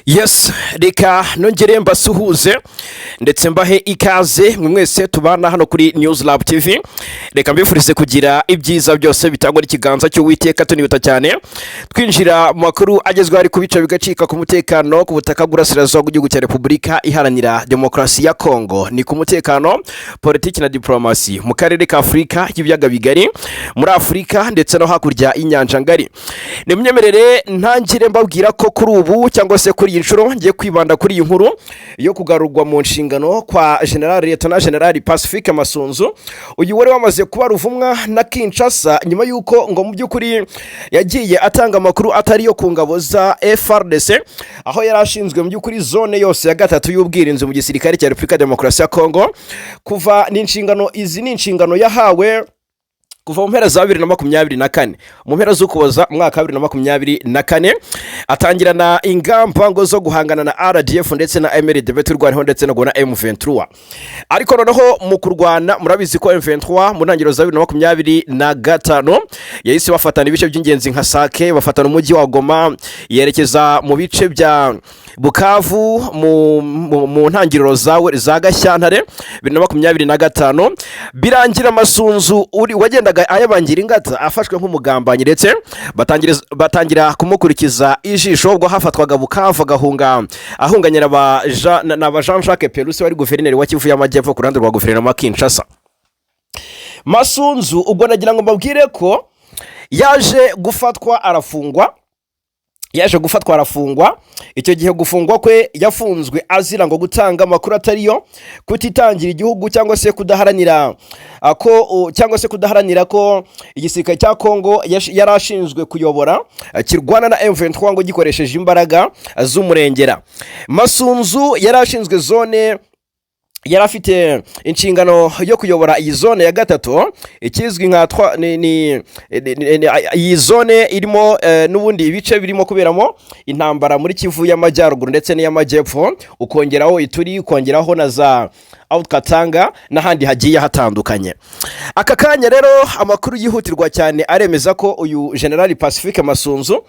Yes, reka nongere mbasuhuze ndetse mbahe ikaze mwe mwese tubana hano kuri News Lab TV. Reka mbifurize kugira ibyiza byose bitangwa n'ikiganza cy'Uwiteka. Tunihuta cyane twinjira mu makuru agezweho ari kubica bigacika ku mutekano ku butaka bw'Urasirazuba bw'igihugu cya Repubulika Iharanira Demokarasi ya Kongo. Ni ku mutekano, politiki na diplomasi mu karere ka Afurika y'Ibiyaga Bigari, muri Afurika ndetse no hakurya y'inyanja ngari. Nimwemerere ntangire mbabwira ko kuri ubu, cyangwa se kuri iyi nshuro, ngiye kwibanda kuri iyi nkuru yo kugarurwa mu nshingano kwa General Lieutenant General Pacifique Masunzu. Uyu wari wamaze kuba ruvumwa na Kinshasa nyuma y'uko ngo mu by'ukuri yagiye atanga amakuru atari yo ku ngabo za FARDC, aho yari ashinzwe mu by'ukuri zone yose ya gatatu y'ubwirinzi mu gisirikare cya Repubulika ya Demokarasi ya Kongo. Kuva n'inshingano izi ni inshingano yahawe kuva mu mpera za 2024, mu mpera z'Ukuboza umwaka wa 2024, atangirana ingamba ngo zo guhangana na RDF ndetse na MRDP Twirwaneho ndetse na M23. Ariko noneho mu kurwana, murabizi ko M23 mu ntangiriro za 2025 yahise bafatana ibice by'ingenzi nka Sake, bafatana umujyi wa Goma, yerekeza mu bice bya Bukavu mu ntangiriro za Gashyantare 2025. Birangira Masunzu uri wagendaga ayabangira ingata afashwe nk'umugambanyi, ndetse batangira kumukurikiza ijisho ubwo hafatwaga Bukavu, agahunga ahunganye na ba Jean Jacques Purusi wari guverineri wa Kivu y'Amajyepfo ku ruhande rwa guverinoma Kinshasa. Masunzu ubwo nagira ngo mbabwire ko yaje gufatwa arafungwa, yaje gufatwa arafungwa. Icyo gihe gufungwa kwe, yafunzwe azira ngo gutanga amakuru atariyo, kutitangira igihugu, cyangwa se kudaharanira ko cyangwa se kudaharanira ko igisirikare cya Kongo yari ashinzwe kuyobora kirwana na M23 ngo gikoresheje imbaraga z'umurengera. Masunzu yari ashinzwe zone, yari afite inshingano yo kuyobora iyi zone ya gatatu, ikizwi nka iyi zone irimo n'ubundi ibice birimo kuberamo intambara muri Kivu y'Amajyaruguru ndetse n'iy'Amajyepfo, ukongeraho Ituri, ukongeraho na za Katanga n'ahandi hagiye hatandukanye. Aka kanya rero amakuru yihutirwa cyane aremeza ko uyu General Pacifique Masunzu,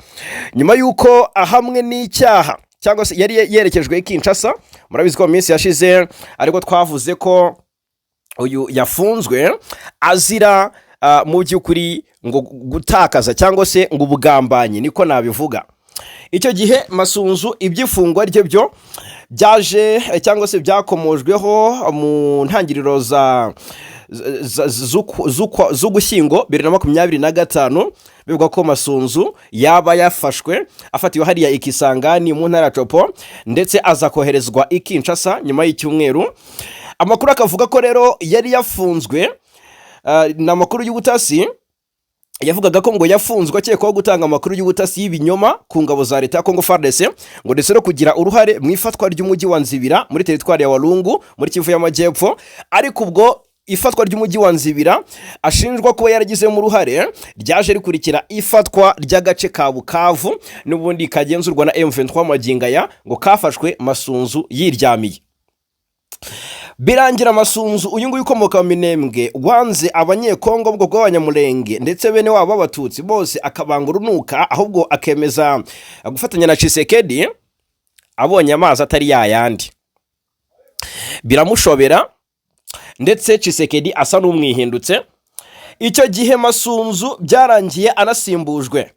nyuma y'uko ahamwe n'icyaha cyangwa se yari yerekejwe i Kinshasa, murabizi ko mu minsi yashize ariko twavuze ko uyu yafunzwe azira mu by'ukuri ngo gutakaza cyangwa se ngo ubugambanyi, niko nabivuga. Icyo gihe Masunzu iby'ifungwa rye byo byaje cyangwa se byakomojweho mu ntangiriro za z'Ugushyingo 2025, bivugwa ko Masunzu yaba yafashwe afatiwe hariya i Kisangani mu ntara ya Tshopo, ndetse aza koherezwa i Kinshasa nyuma y'icyumweru. Amakuru akavuga ko rero yari yafunzwe, ni amakuru y'ubutasi yavugaga ko ngo yafunzwe akekwaho gutanga amakuru y'ubutasi y'ibinyoma ku ngabo za leta ya Congo FARDC, ngo ndetse no kugira uruhare mu ifatwa ry'umujyi wa Nzibira muri teritwari ya Walungu muri Kivu y'Amajyepfo. Ariko ubwo ifatwa ry'umujyi wa Nzibira ashinjwa kuba yaragizemo uruhare ryaje rikurikira ifatwa ry'agace ka Bukavu n'ubundi kagenzurwa na M23 magingo aya, ngo kafashwe Masunzu yiryamiye. Birangira Masunzu uyu nguyu ukomoka mu Minembwe, wanze Abanyekongo bwo bw'Abanyamurenge ndetse bene wabo b'Abatutsi bose akabanga urunuka, ahubwo akemeza gufatanya na Tshisekedi, abonye amazi atari yayandi biramushobera, ndetse Tshisekedi asa n'umwihindutse. Icyo gihe Masunzu byarangiye anasimbujwe,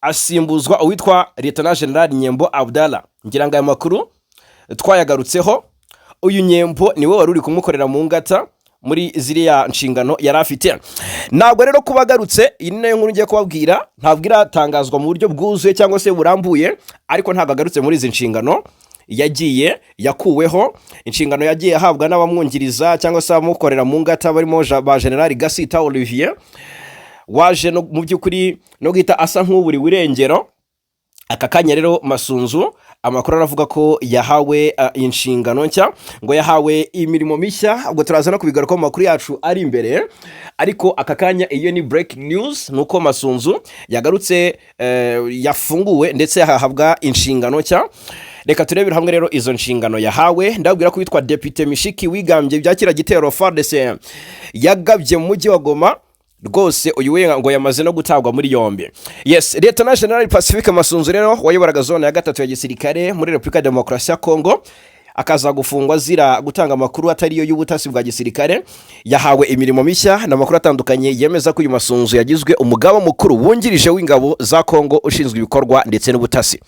asimbuzwa uwitwa Lieutenant General Nyembo Abdallah. Ngira ngo aya makuru twayagarutseho. Uyu Nyembo niwe wari uri kumukorera mu ngata muri ziriya nshingano yari afite. Ntabwo rero kuba agarutse, iyi ni nayo nkuru ngiye kubabwira, ntabwo iratangazwa mu buryo bwuzuye cyangwa se burambuye, ariko ntabwo agarutse muri izi nshingano. Yagiye yakuweho inshingano, yagiye ahabwa n'abamwungiriza cyangwa se abamukorera mu ngata barimo ba General Gasita Olivier, waje no mu by'ukuri no guhita asa nk'uburiwe irengero. Aka kanya rero Masunzu amakuru aravuga ko yahawe inshingano nshya, ngo yahawe imirimo mishya. Ubwo turaza no kubigaruka mu makuru yacu ari imbere, ariko aka kanya iyo ni breaking news, ni uko Masunzu yagarutse, yafunguwe ndetse yahabwa inshingano nshya. Reka turebere hamwe rero izo nshingano yahawe. Ndabwira ko witwa Depite Mishiki wigambye bya kiriya gitero FARDC yagabye mu mujyi wa Goma. Rwose uyu we ngo yamaze no gutabwa muri yombi. Yes, Lieutenant General Pacifique Masunzu rero wayoboraga zone ya gatatu ya gisirikare muri Repubulika ya Demokarasi ya Kongo, akaza gufungwa azira gutanga amakuru atariyo y'ubutasi bwa gisirikare, yahawe imirimo mishya. N'amakuru atandukanye yemeza ko uyu Masunzu yagizwe umugaba mukuru wungirije w'ingabo za Kongo ushinzwe ibikorwa ndetse n'ubutasi.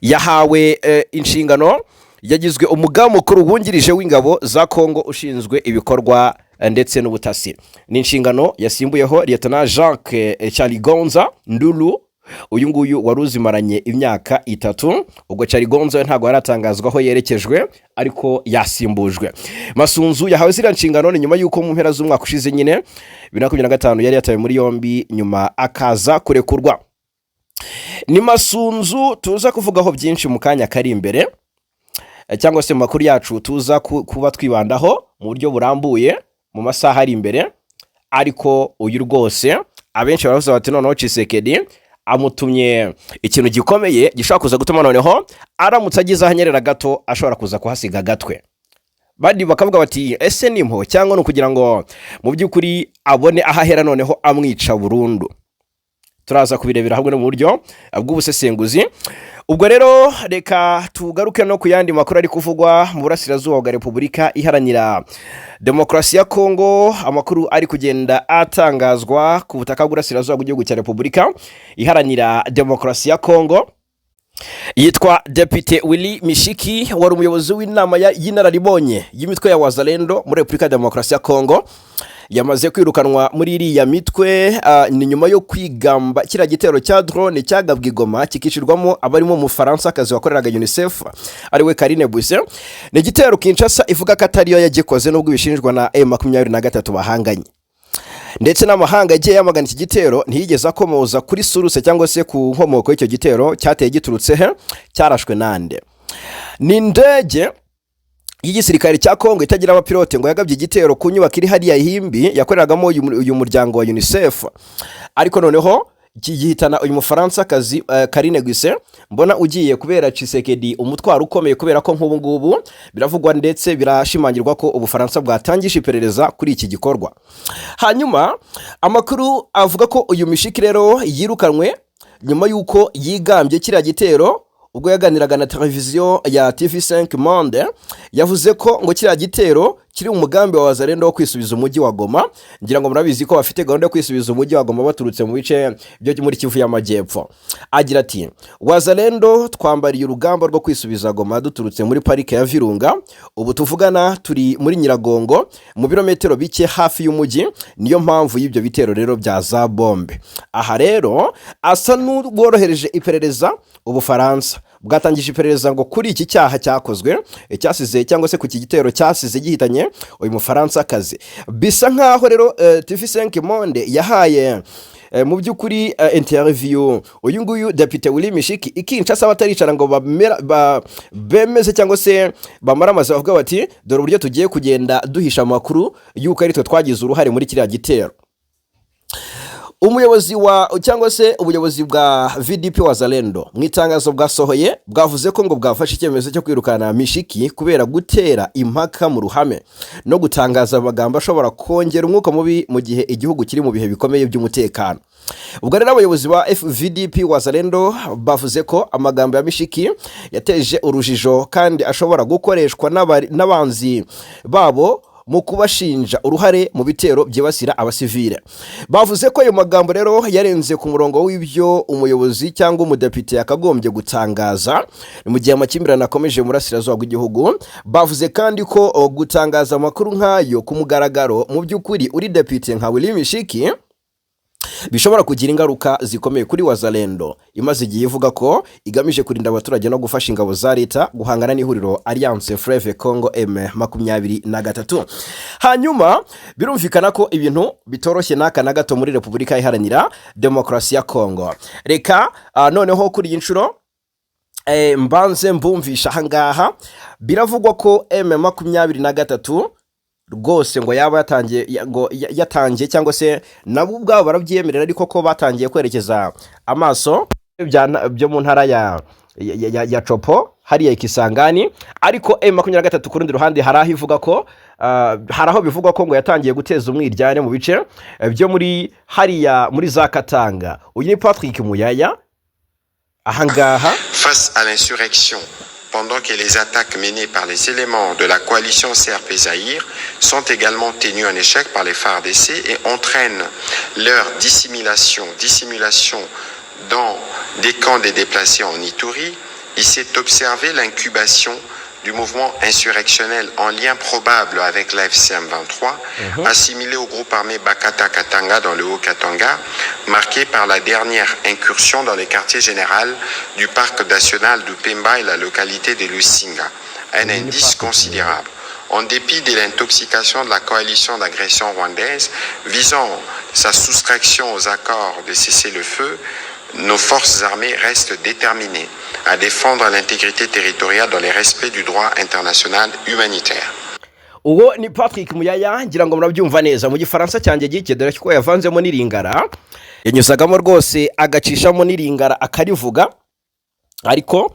Yahawe inshingano, yagizwe umugaba mukuru wungirije w'ingabo za Kongo ushinzwe ibikorwa ndetse n'ubutasi. Ni inshingano yasimbuyeho Lieutenant Jacques Chaligonza Ndulu, uyu nguyu wari uzimaranye imyaka 3. Ubwo Chaligonza we ntabwo yaratangazwa aho yerekejwe, ariko yasimbujwe. Masunzu yahawe ziriya nshingano ni nyuma y'uko mu mpera z'umwaka ushize nyine, 2025, yari yatawe muri yombi, nyuma akaza kurekurwa. Ni Masunzu tuza kuvugaho byinshi mu kanya kari imbere, cyangwa se mu makuru yacu tuza kuba twibandaho mu buryo burambuye mu masaha ari imbere. Ariko uyu rwose abenshi baravuze bati noneho Tshisekedi amutumye ikintu gikomeye gishobora kuza gutuma noneho aramutse agize ahanyerera gato ashobora kuza kuhasiga agatwe. Bandi bakavuga bati ese ni impuhwe cyangwa ni ukugira ngo mu by'ukuri abone aho ahera noneho amwica burundu? Turaza kubirebera hamwe no mu buryo bw'ubusesenguzi. Ubwo rero reka tugaruke no ku yandi makuru ari kuvugwa mu burasirazuba bwa Repubulika Iharanira Demokarasi ya Kongo. Amakuru ari kugenda atangazwa ku butaka bw'uburasirazuba bw'igihugu cya Repubulika Iharanira Demokarasi ya Kongo, yitwa Depite Willy Mishiki, wari umuyobozi w'inama y'inararibonye y'imitwe ya Wazalendo muri Repubulika ya Demokarasi ya Kongo, yamaze kwirukanwa muri iriya mitwe. Ni nyuma yo kwigamba kiriya gitero cya drone cyagabwe i Goma, kikicirwamo abarimo Umufaransa wakoreraga UNICEF ariwe Karine Buisset. Ni igitero Kinshasa ivuga ko atariyo yagikoze, nubwo ibishinjwa na M23 bahanganye. Ndetse n'amahanga yagiye yamagana iki gitero, ntiyigeze akomoza kuri source cyangwa se ku nkomoko y'icyo gitero, cyateye giturutse he, cyarashwe nande. Ni indege y'igisirikare cya Kongo itagira abapilote ngo yagabye igitero ku nyubako iri hariya Himbi yakoreragamo uyu muryango wa UNICEF, ariko noneho gihitana uyu Mufaransa Karine Buisset. Mbona ugiye kubera Tshisekedi umutwaro ukomeye, kubera ko nk'ubu ngubu biravugwa ndetse birashimangirwa ko Ubufaransa bwatangije iperereza kuri iki gikorwa. Hanyuma amakuru avuga ko uyu Mishiki rero yirukanwe nyuma y'uko yigambye kiriya gitero. Ubwo yaganiraga na televiziyo ya TV5 Monde, yavuze ko ngo kiriya gitero kiri mu mugambi wa Wazalendo wo kwisubiza umujyi wa Goma. Ngira ngo murabizi ko bafite gahunda yo kwisubiza umujyi wa Goma baturutse mu bice byo muri Kivu y'Amajyepfo. Agira ati: "Wazalendo twambariye urugamba rwo kwisubiza Goma duturutse muri parike ya Virunga. Ubu tuvugana turi muri Nyiragongo, mu birometero bike hafi y'umujyi. Niyo mpamvu y'ibyo bitero rero bya za bombe." Aha rero asa n'uworohereje iperereza Ubufaransa bwatangije iperereza ngo kuri iki cyaha cyakozwe, cyasize, cyangwa se ku iki gitero cyasize gihitanye uyu Mufaransa kazi. Bisa nkaho rero TV5 Monde yahaye mu by'ukuri interview uyu nguyu Depite Willy Mishiki i Kinshasa, bataricara ngo bemeze cyangwa se bamaramaze bavuga bati dore uburyo tugiye kugenda duhisha amakuru y'uko ari twe twagize uruhare muri kiriya gitero. Umuyobozi wa, cyangwa se ubuyobozi bwa VDP Wazalendo, mu itangazo bwasohoye bwavuze ko ngo bwafashe icyemezo cyo kwirukana Mishiki kubera gutera impaka mu ruhame no gutangaza amagambo ashobora kongera umwuka mubi mu gihe igihugu kiri mu bihe bikomeye by'umutekano. Ubwo rero abayobozi ba FVDP Wazalendo bavuze ko amagambo ya Mishiki yateje urujijo kandi ashobora gukoreshwa n'abanzi babo mu kubashinja uruhare mu bitero byibasira abasivile. Bavuze ko ayo magambo rero yarenze ku murongo w'ibyo umuyobozi cyangwa umudepite yakagombye gutangaza mu gihe amakimbirane akomeje mu burasirazuba bw'igihugu. Bavuze kandi ko gutangaza amakuru nk'ayo ku mugaragaro, mu by'ukuri uri depite nka Willy Mishiki, bishobora kugira ingaruka zikomeye kuri Wazalendo imaze igihe ivuga ko igamije kurinda abaturage no gufasha ingabo za leta guhangana n'ihuriro Alliance Fleuve Congo M23. Hanyuma birumvikana ko ibintu bitoroshye n'aka na gato muri Repubulika Iharanira Demokarasi ya Congo. Reka noneho kuri iyi nshuro mbanze mbumvisha ahangaha. Biravugwa ko M23 rwose ngo yaba yatangiye ngo yatangiye, cyangwa se nabo ubwabo barabyiyemerera, ariko ko batangiye kwerekeza amaso byo mu ntara ya Tshopo. hariya Ikisangani. Ariko M23 ku rundi ruhande hari aho ivuga ko hari aho bivugwa ko ngo yatangiye guteza umwiryane mu bice byo muri hariya muri za Katanga. Uyu ni Patrick Muyaya ahangaha. Face à l'insurrection, pendant que les attaques menées par les éléments de la coalition CRP Zaïre sont également tenues en échec par les FARDC et entraînent leur dissimulation dans des camps des déplacés en Ituri, il s'est observé l'incubation du mouvement insurrectionnel en lien probable avec l'AFC M23, assimilé au groupe armé Bakata Katanga dans le Haut-Katanga, marqué par la dernière incursion dans les quartiers général du parc national du Pemba et la localité de Lusinga. Un indice considérable. En dépit de l'intoxication de la coalition d'agression rwandaise visant sa soustraction aux accords de cessez-le-feu, nos forces armées restent déterminées à défendre l'intégrité territoriale dans le respect du droit international humanitaire. Uwo ni Patrick Muyaya, ngira ngo murabyumva neza mu Gifaransa cyanjye gike, dore ko yavanzemo n'iringara, yanyuzagamo rwose agacishamo n'iringara akarivuga. Ariko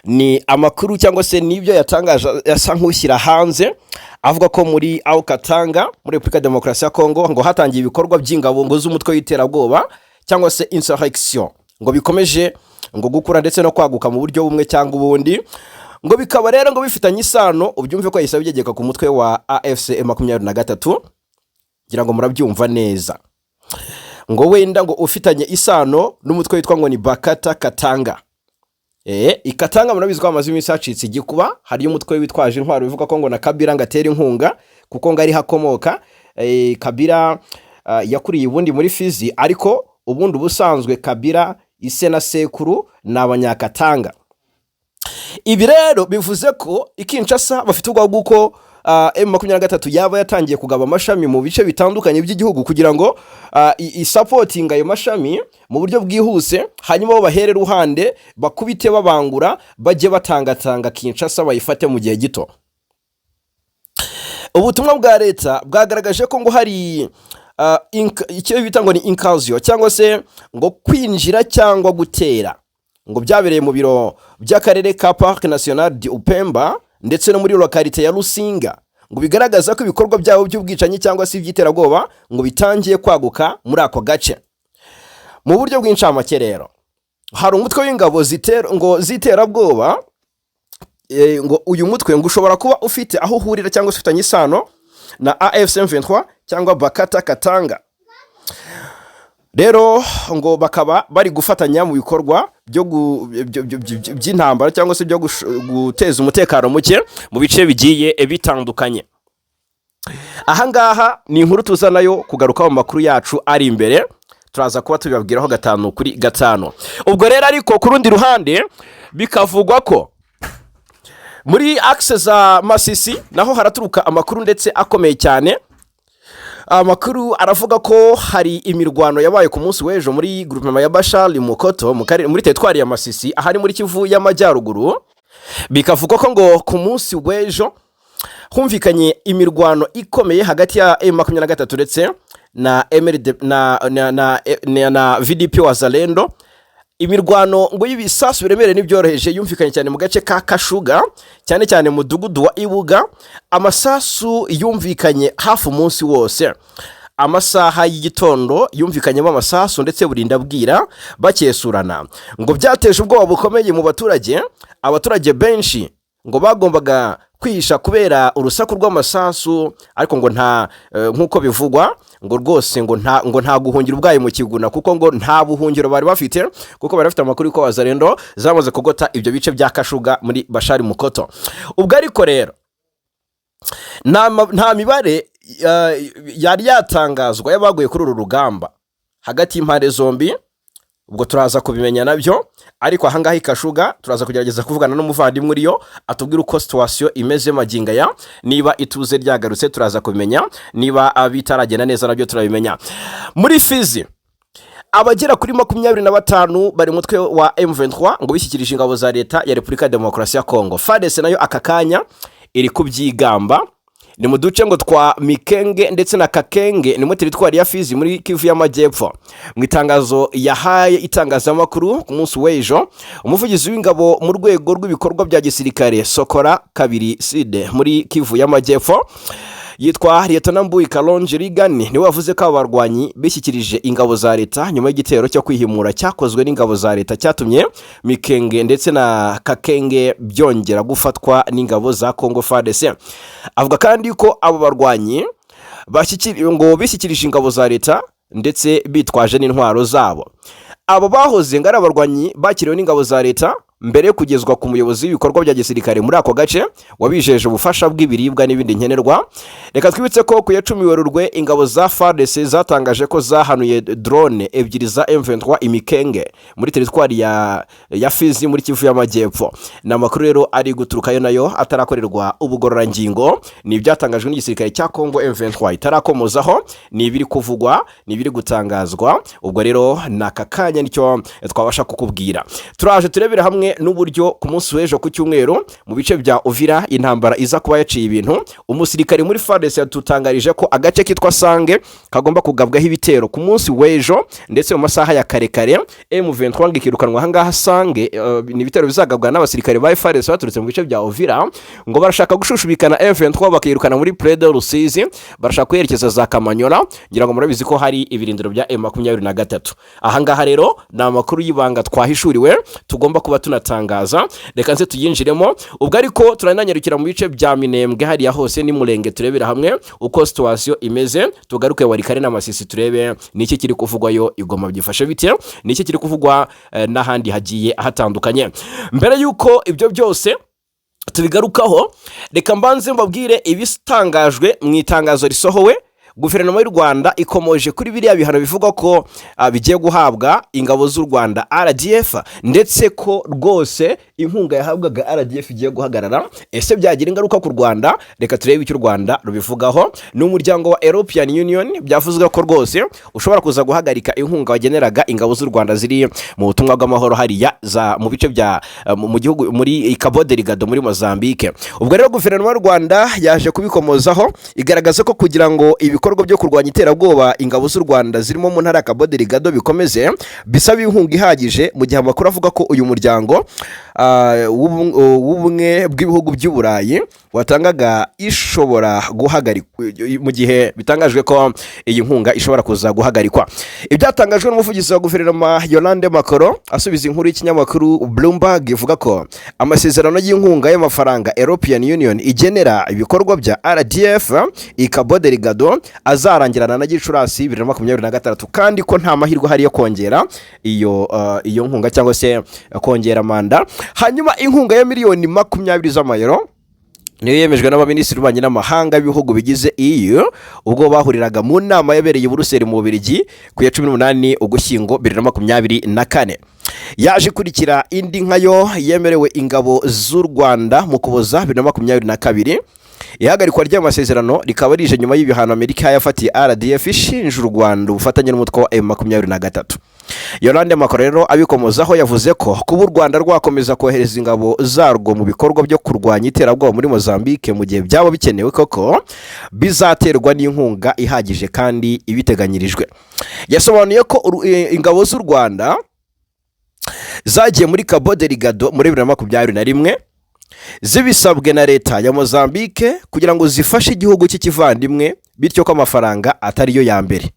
ni amakuru cyangwa se n'ibyo yatangaje asa nk'ushyira hanze, avuga ko muri Haut-Katanga, muri Repubulika ya Demokarasi ya Kongo, ngo hatangiye ibikorwa by'ingabo ngo z'umutwe w'iterabwoba cyangwa se insurrection, ngo bikomeje ngo gukura ndetse no kwaguka mu buryo bumwe cyangwa ubundi, ngo bikaba rero ngo bifitanye isano, ubyumve ko yahise abyegeka ku mutwe wa AFC 23. Ngira ngo murabyumva neza, ngo wenda ngo ufitanye isano n'umutwe witwa ngo ni Bakata Katanga. Ikatanga murabizi ko hamaze iminsi hacitse igikuba, hariyo umutwe witwaje intwaro bivuga ko ngo na Kabila ngo atera inkunga, kuko ngo ariho akomoka. Kabila yakuriye ubundi muri Fizi, ariko ubundi ubusanzwe Kabila ise na sekuru ni Abanyakatanga. Ibi rero bivuze ko i Kinshasa bafite ubwoba bw'uko M23 yaba yatangiye kugaba amashami mu bice bitandukanye by'igihugu, kugira ngo isupportinge ayo mashami mu buryo bwihuse, hanyuma bo bahere ruhande bakubite babangura, bajye batangatanga Kinshasa bayifate mu gihe gito. Ubutumwa bwa leta bwagaragaje ko ngo hari icyo bita ngo ni incursion, cyangwa se ngo kwinjira cyangwa gutera, ngo byabereye mu biro by'akarere ka Parc National du Upemba ndetse no muri localité ya Rusinga, ngo bigaragaza ko ibikorwa byabo by'ubwicanyi cyangwa se iby'iterabwoba ngo bitangiye kwaguka muri ako gace. Mu buryo bw'incamake rero, hari umutwe w'ingabo ngo z'iterabwoba, ngo uyu mutwe ngo ushobora kuba ufite aho uhurira cyangwa se ufitanye isano na AFC M23 cyangwa Bakata Katanga. Rero ngo bakaba bari gufatanya mu bikorwa byo by'intambara cyangwa se byo guteza umutekano muke mu bice bigiye bitandukanye. Ahangaha ni inkuru tuza nayo kugaruka mu makuru yacu ari imbere, turaza kuba tubibabwiraho gatanu kuri gatanu. Ubwo rero ariko ku rundi ruhande bikavugwa ko muri axe za Masisi naho haraturuka amakuru ndetse akomeye cyane. Amakuru aravuga ko hari imirwano yabaye ku munsi w'ejo muri groupement ya Bashali Mukoto muri teritwari ya Masisi, ahari muri Kivu y'Amajyaruguru. Bikavugwa ko ngo ku munsi w'ejo humvikanye imirwano ikomeye hagati ya M23 ndetse na MRD na VDP Wazalendo. Imirwano ngo y'ibisasu biremereye n'ibyoroheje yumvikanye cyane mu gace ka Kashuga, cyane cyane mu mudugudu wa Ibuga. Amasasu yumvikanye hafi umunsi wose, amasaha y'igitondo yumvikanyemo amasasu ndetse burinda bwira bakesurana. Ngo byateje ubwoba bukomeye mu baturage. Abaturage benshi ngo bagombaga kwihisha kubera urusaku rw'amasasu, ariko ngo nta nk'uko bivugwa ngo rwose ngo nta guhungira ubwayo mu kiguna, kuko ngo nta buhungiro bari bafite, kuko bari bafite amakuru y'uko Wazalendo zamaze kugota ibyo bice bya Kashuga muri Bashari Mukoto. Ubwo ariko rero nta mibare yari yatangazwa y'abaguye kuri uru rugamba hagati y'impande zombi. Ubwo turaza kubimenya nabyo. Ariko ahangaha i Kashuga turaza kugerageza kuvugana n'umuvandimwe uriyo, atubwire uko situation imeze magingo aya. Niba ituze ryagarutse turaza kubimenya, niba bitaragenda neza nabyo turabimenya. Muri Fizi, abagera kuri 25 bari mu mutwe wa M23 ngo bishyikirije ingabo za leta ya Repubulika ya Demokarasi ya Kongo. FARDC nayo aka kanya iri kubyigamba. Ni mu duce ngo twa Mikenge ndetse na Kakenge, ni muri teritwari ya Fizi muri Kivu y'Amajyepfo. Mu itangazo yahaye itangazamakuru ku munsi w'ejo, umuvugizi w'ingabo mu rwego rw'ibikorwa bya gisirikare Sokola 2 Sud muri Kivu y'Amajyepfo yitwa Liyetona Mbuyi Kalonji Rigani niwe wavuze ko aba barwanyi bishyikirije ingabo za leta nyuma y'igitero cyo kwihimura cyakozwe n'ingabo za leta cyatumye Mikenge ndetse na Kakenge byongera gufatwa n'ingabo za Congo FARDC. Avuga kandi ko abo barwanyi ngo bishyikirije ingabo za leta ndetse bitwaje n'intwaro zabo. Abo bahoze ngo ari abarwanyi bakiriwe n'ingabo za leta mbere yo kugezwa ku muyobozi w'ibikorwa bya gisirikare muri ako gace, wabijeje ubufasha bw'ibiribwa n'ibindi nkenerwa. Reka twibutse ko ku ya 10 Werurwe ingabo za FARDC zatangaje ko zahanuye drone ebyiri za M23 Imikenge muri teritwari ya Fizi muri Kivu y'Amajyepfo. Ni amakuru rero ari guturukayo nayo atarakorerwa ubugororangingo. Ni ibyatangajwe n'igisirikare cya Congo, M23 itarakomozaho. Ni ibiri kuvugwa, ni ibiri gutangazwa. Ubwo rero ni aka kanya nicyo twabasha kukubwira. Turaje turebere hamwe n'uburyo ku munsi w'ejo ku cyumweru mu bice bya Uvira intambara iza kuba yaciye ibintu. Umusirikare muri FARDC yatutangarije ko agace kitwa Sange kagomba kugabwaho ibitero ku munsi w'ejo, ndetse mu masaha ya kare kare M23 ngo ikirukanwa ahangaha Sange. Ni ibitero bizagabwa n'abasirikare ba FARDC baturutse mu bice bya Uvira. Ngo barashaka gushushubikana M23 bakirukana muri Plaine de Rusizi, barashaka kwerekeza za Kamanyola. Ngira ngo murabizi ko hari ibirindiro bya M23 ahangaha. Rero ni amakuru y'ibanga twahishuriwe tugomba kuba tunatangaza. Reka nze tuyinjiremo ubwo, ariko turananyarukira mu bice bya Minembwe hariya hose ni Murenge, turebera hamwe uko situation imeze. Tugaruke Walikale n'Amasisi, turebe niki kiri kuvugwayo. Igoma byifashe bite? Niki kiri kuvugwa n'ahandi hagiye hatandukanye? Mbere y'uko ibyo byose tubigarukaho, reka mbanze mbabwire ibitangajwe mu itangazo risohowe. Guverinoma y'u Rwanda ikomoje kuri biriya bihano bivugwa ko bigiye guhabwa ingabo z'u Rwanda RDF, ndetse ko rwose inkunga yahabwaga RDF igiye guhagarara. Ese byagira ingaruka ku Rwanda? Reka turebe icyo u Rwanda rubivugaho. Ni umuryango wa European Union byavuzwe ko rwose ushobora kuza guhagarika inkunga wageneraga ingabo z'u Rwanda ziri mu butumwa bw'amahoro hariya za mu bice bya mu gihugu muri Cabo Delgado muri Mozambique. Ubwo rero guverinoma y'u Rwanda yaje kubikomozaho, igaragaza ko kugira ngo ibikorwa byo kurwanya iterabwoba ingabo z'u Rwanda zirimo mu ntara ya Cabo Delgado bikomeze, bisaba inkunga ihagije, mu gihe amakuru avuga ko uyu muryango w'ubumwe bw'ibihugu by'u Burayi watangaga ishobora guhagarikwa, mu gihe bitangajwe ko iyi nkunga ishobora kuza guhagarikwa. Ibyatangajwe n'umuvugizi wa guverinoma Yolande Makolo asubiza inkuru y'ikinyamakuru Bloomberg ivuga ko amasezerano y'inkunga y'amafaranga European Union igenera ibikorwa bya RDF i Cabo Delgado azarangirana na Gicurasi 2026, kandi ko nta mahirwe ahari yo kongera iyo nkunga cyangwa se kongera manda. Hanyuma inkunga ya miliyoni 20 z'amayero niyo yemejwe n'abaminisitiri b'ububanyi n'amahanga b'ibihugu bigize EU ubwo bahuriraga mu nama yabereye i Buruseli mu Bubiligi ku ya 18 Ugushyingo 2024. Yaje ikurikira indi nkayo yemerewe ingabo z'u Rwanda mu Kuboza 2022. Ihagarikwa ry'amasezerano rikaba rije nyuma y'ibihano Amerika yafatiye RDF ishinja u Rwanda ubufatanye n'umutwe wa M23. Yolande Makolo rero abikomozaho yavuze ko kuba u Rwanda rwakomeza kohereza ingabo zarwo mu bikorwa byo kurwanya iterabwoba muri Mozambique mu gihe byaba bikenewe koko, bizaterwa n'inkunga ihagije kandi ibiteganyirijwe. Yasobanuye ko ingabo z'u Rwanda zagiye muri Cabo Delgado muri 2021 zibisabwe na leta ya Mozambique kugira ngo zifashe igihugu cy'ikivandimwe, bityo ko amafaranga atari yo ya mbere.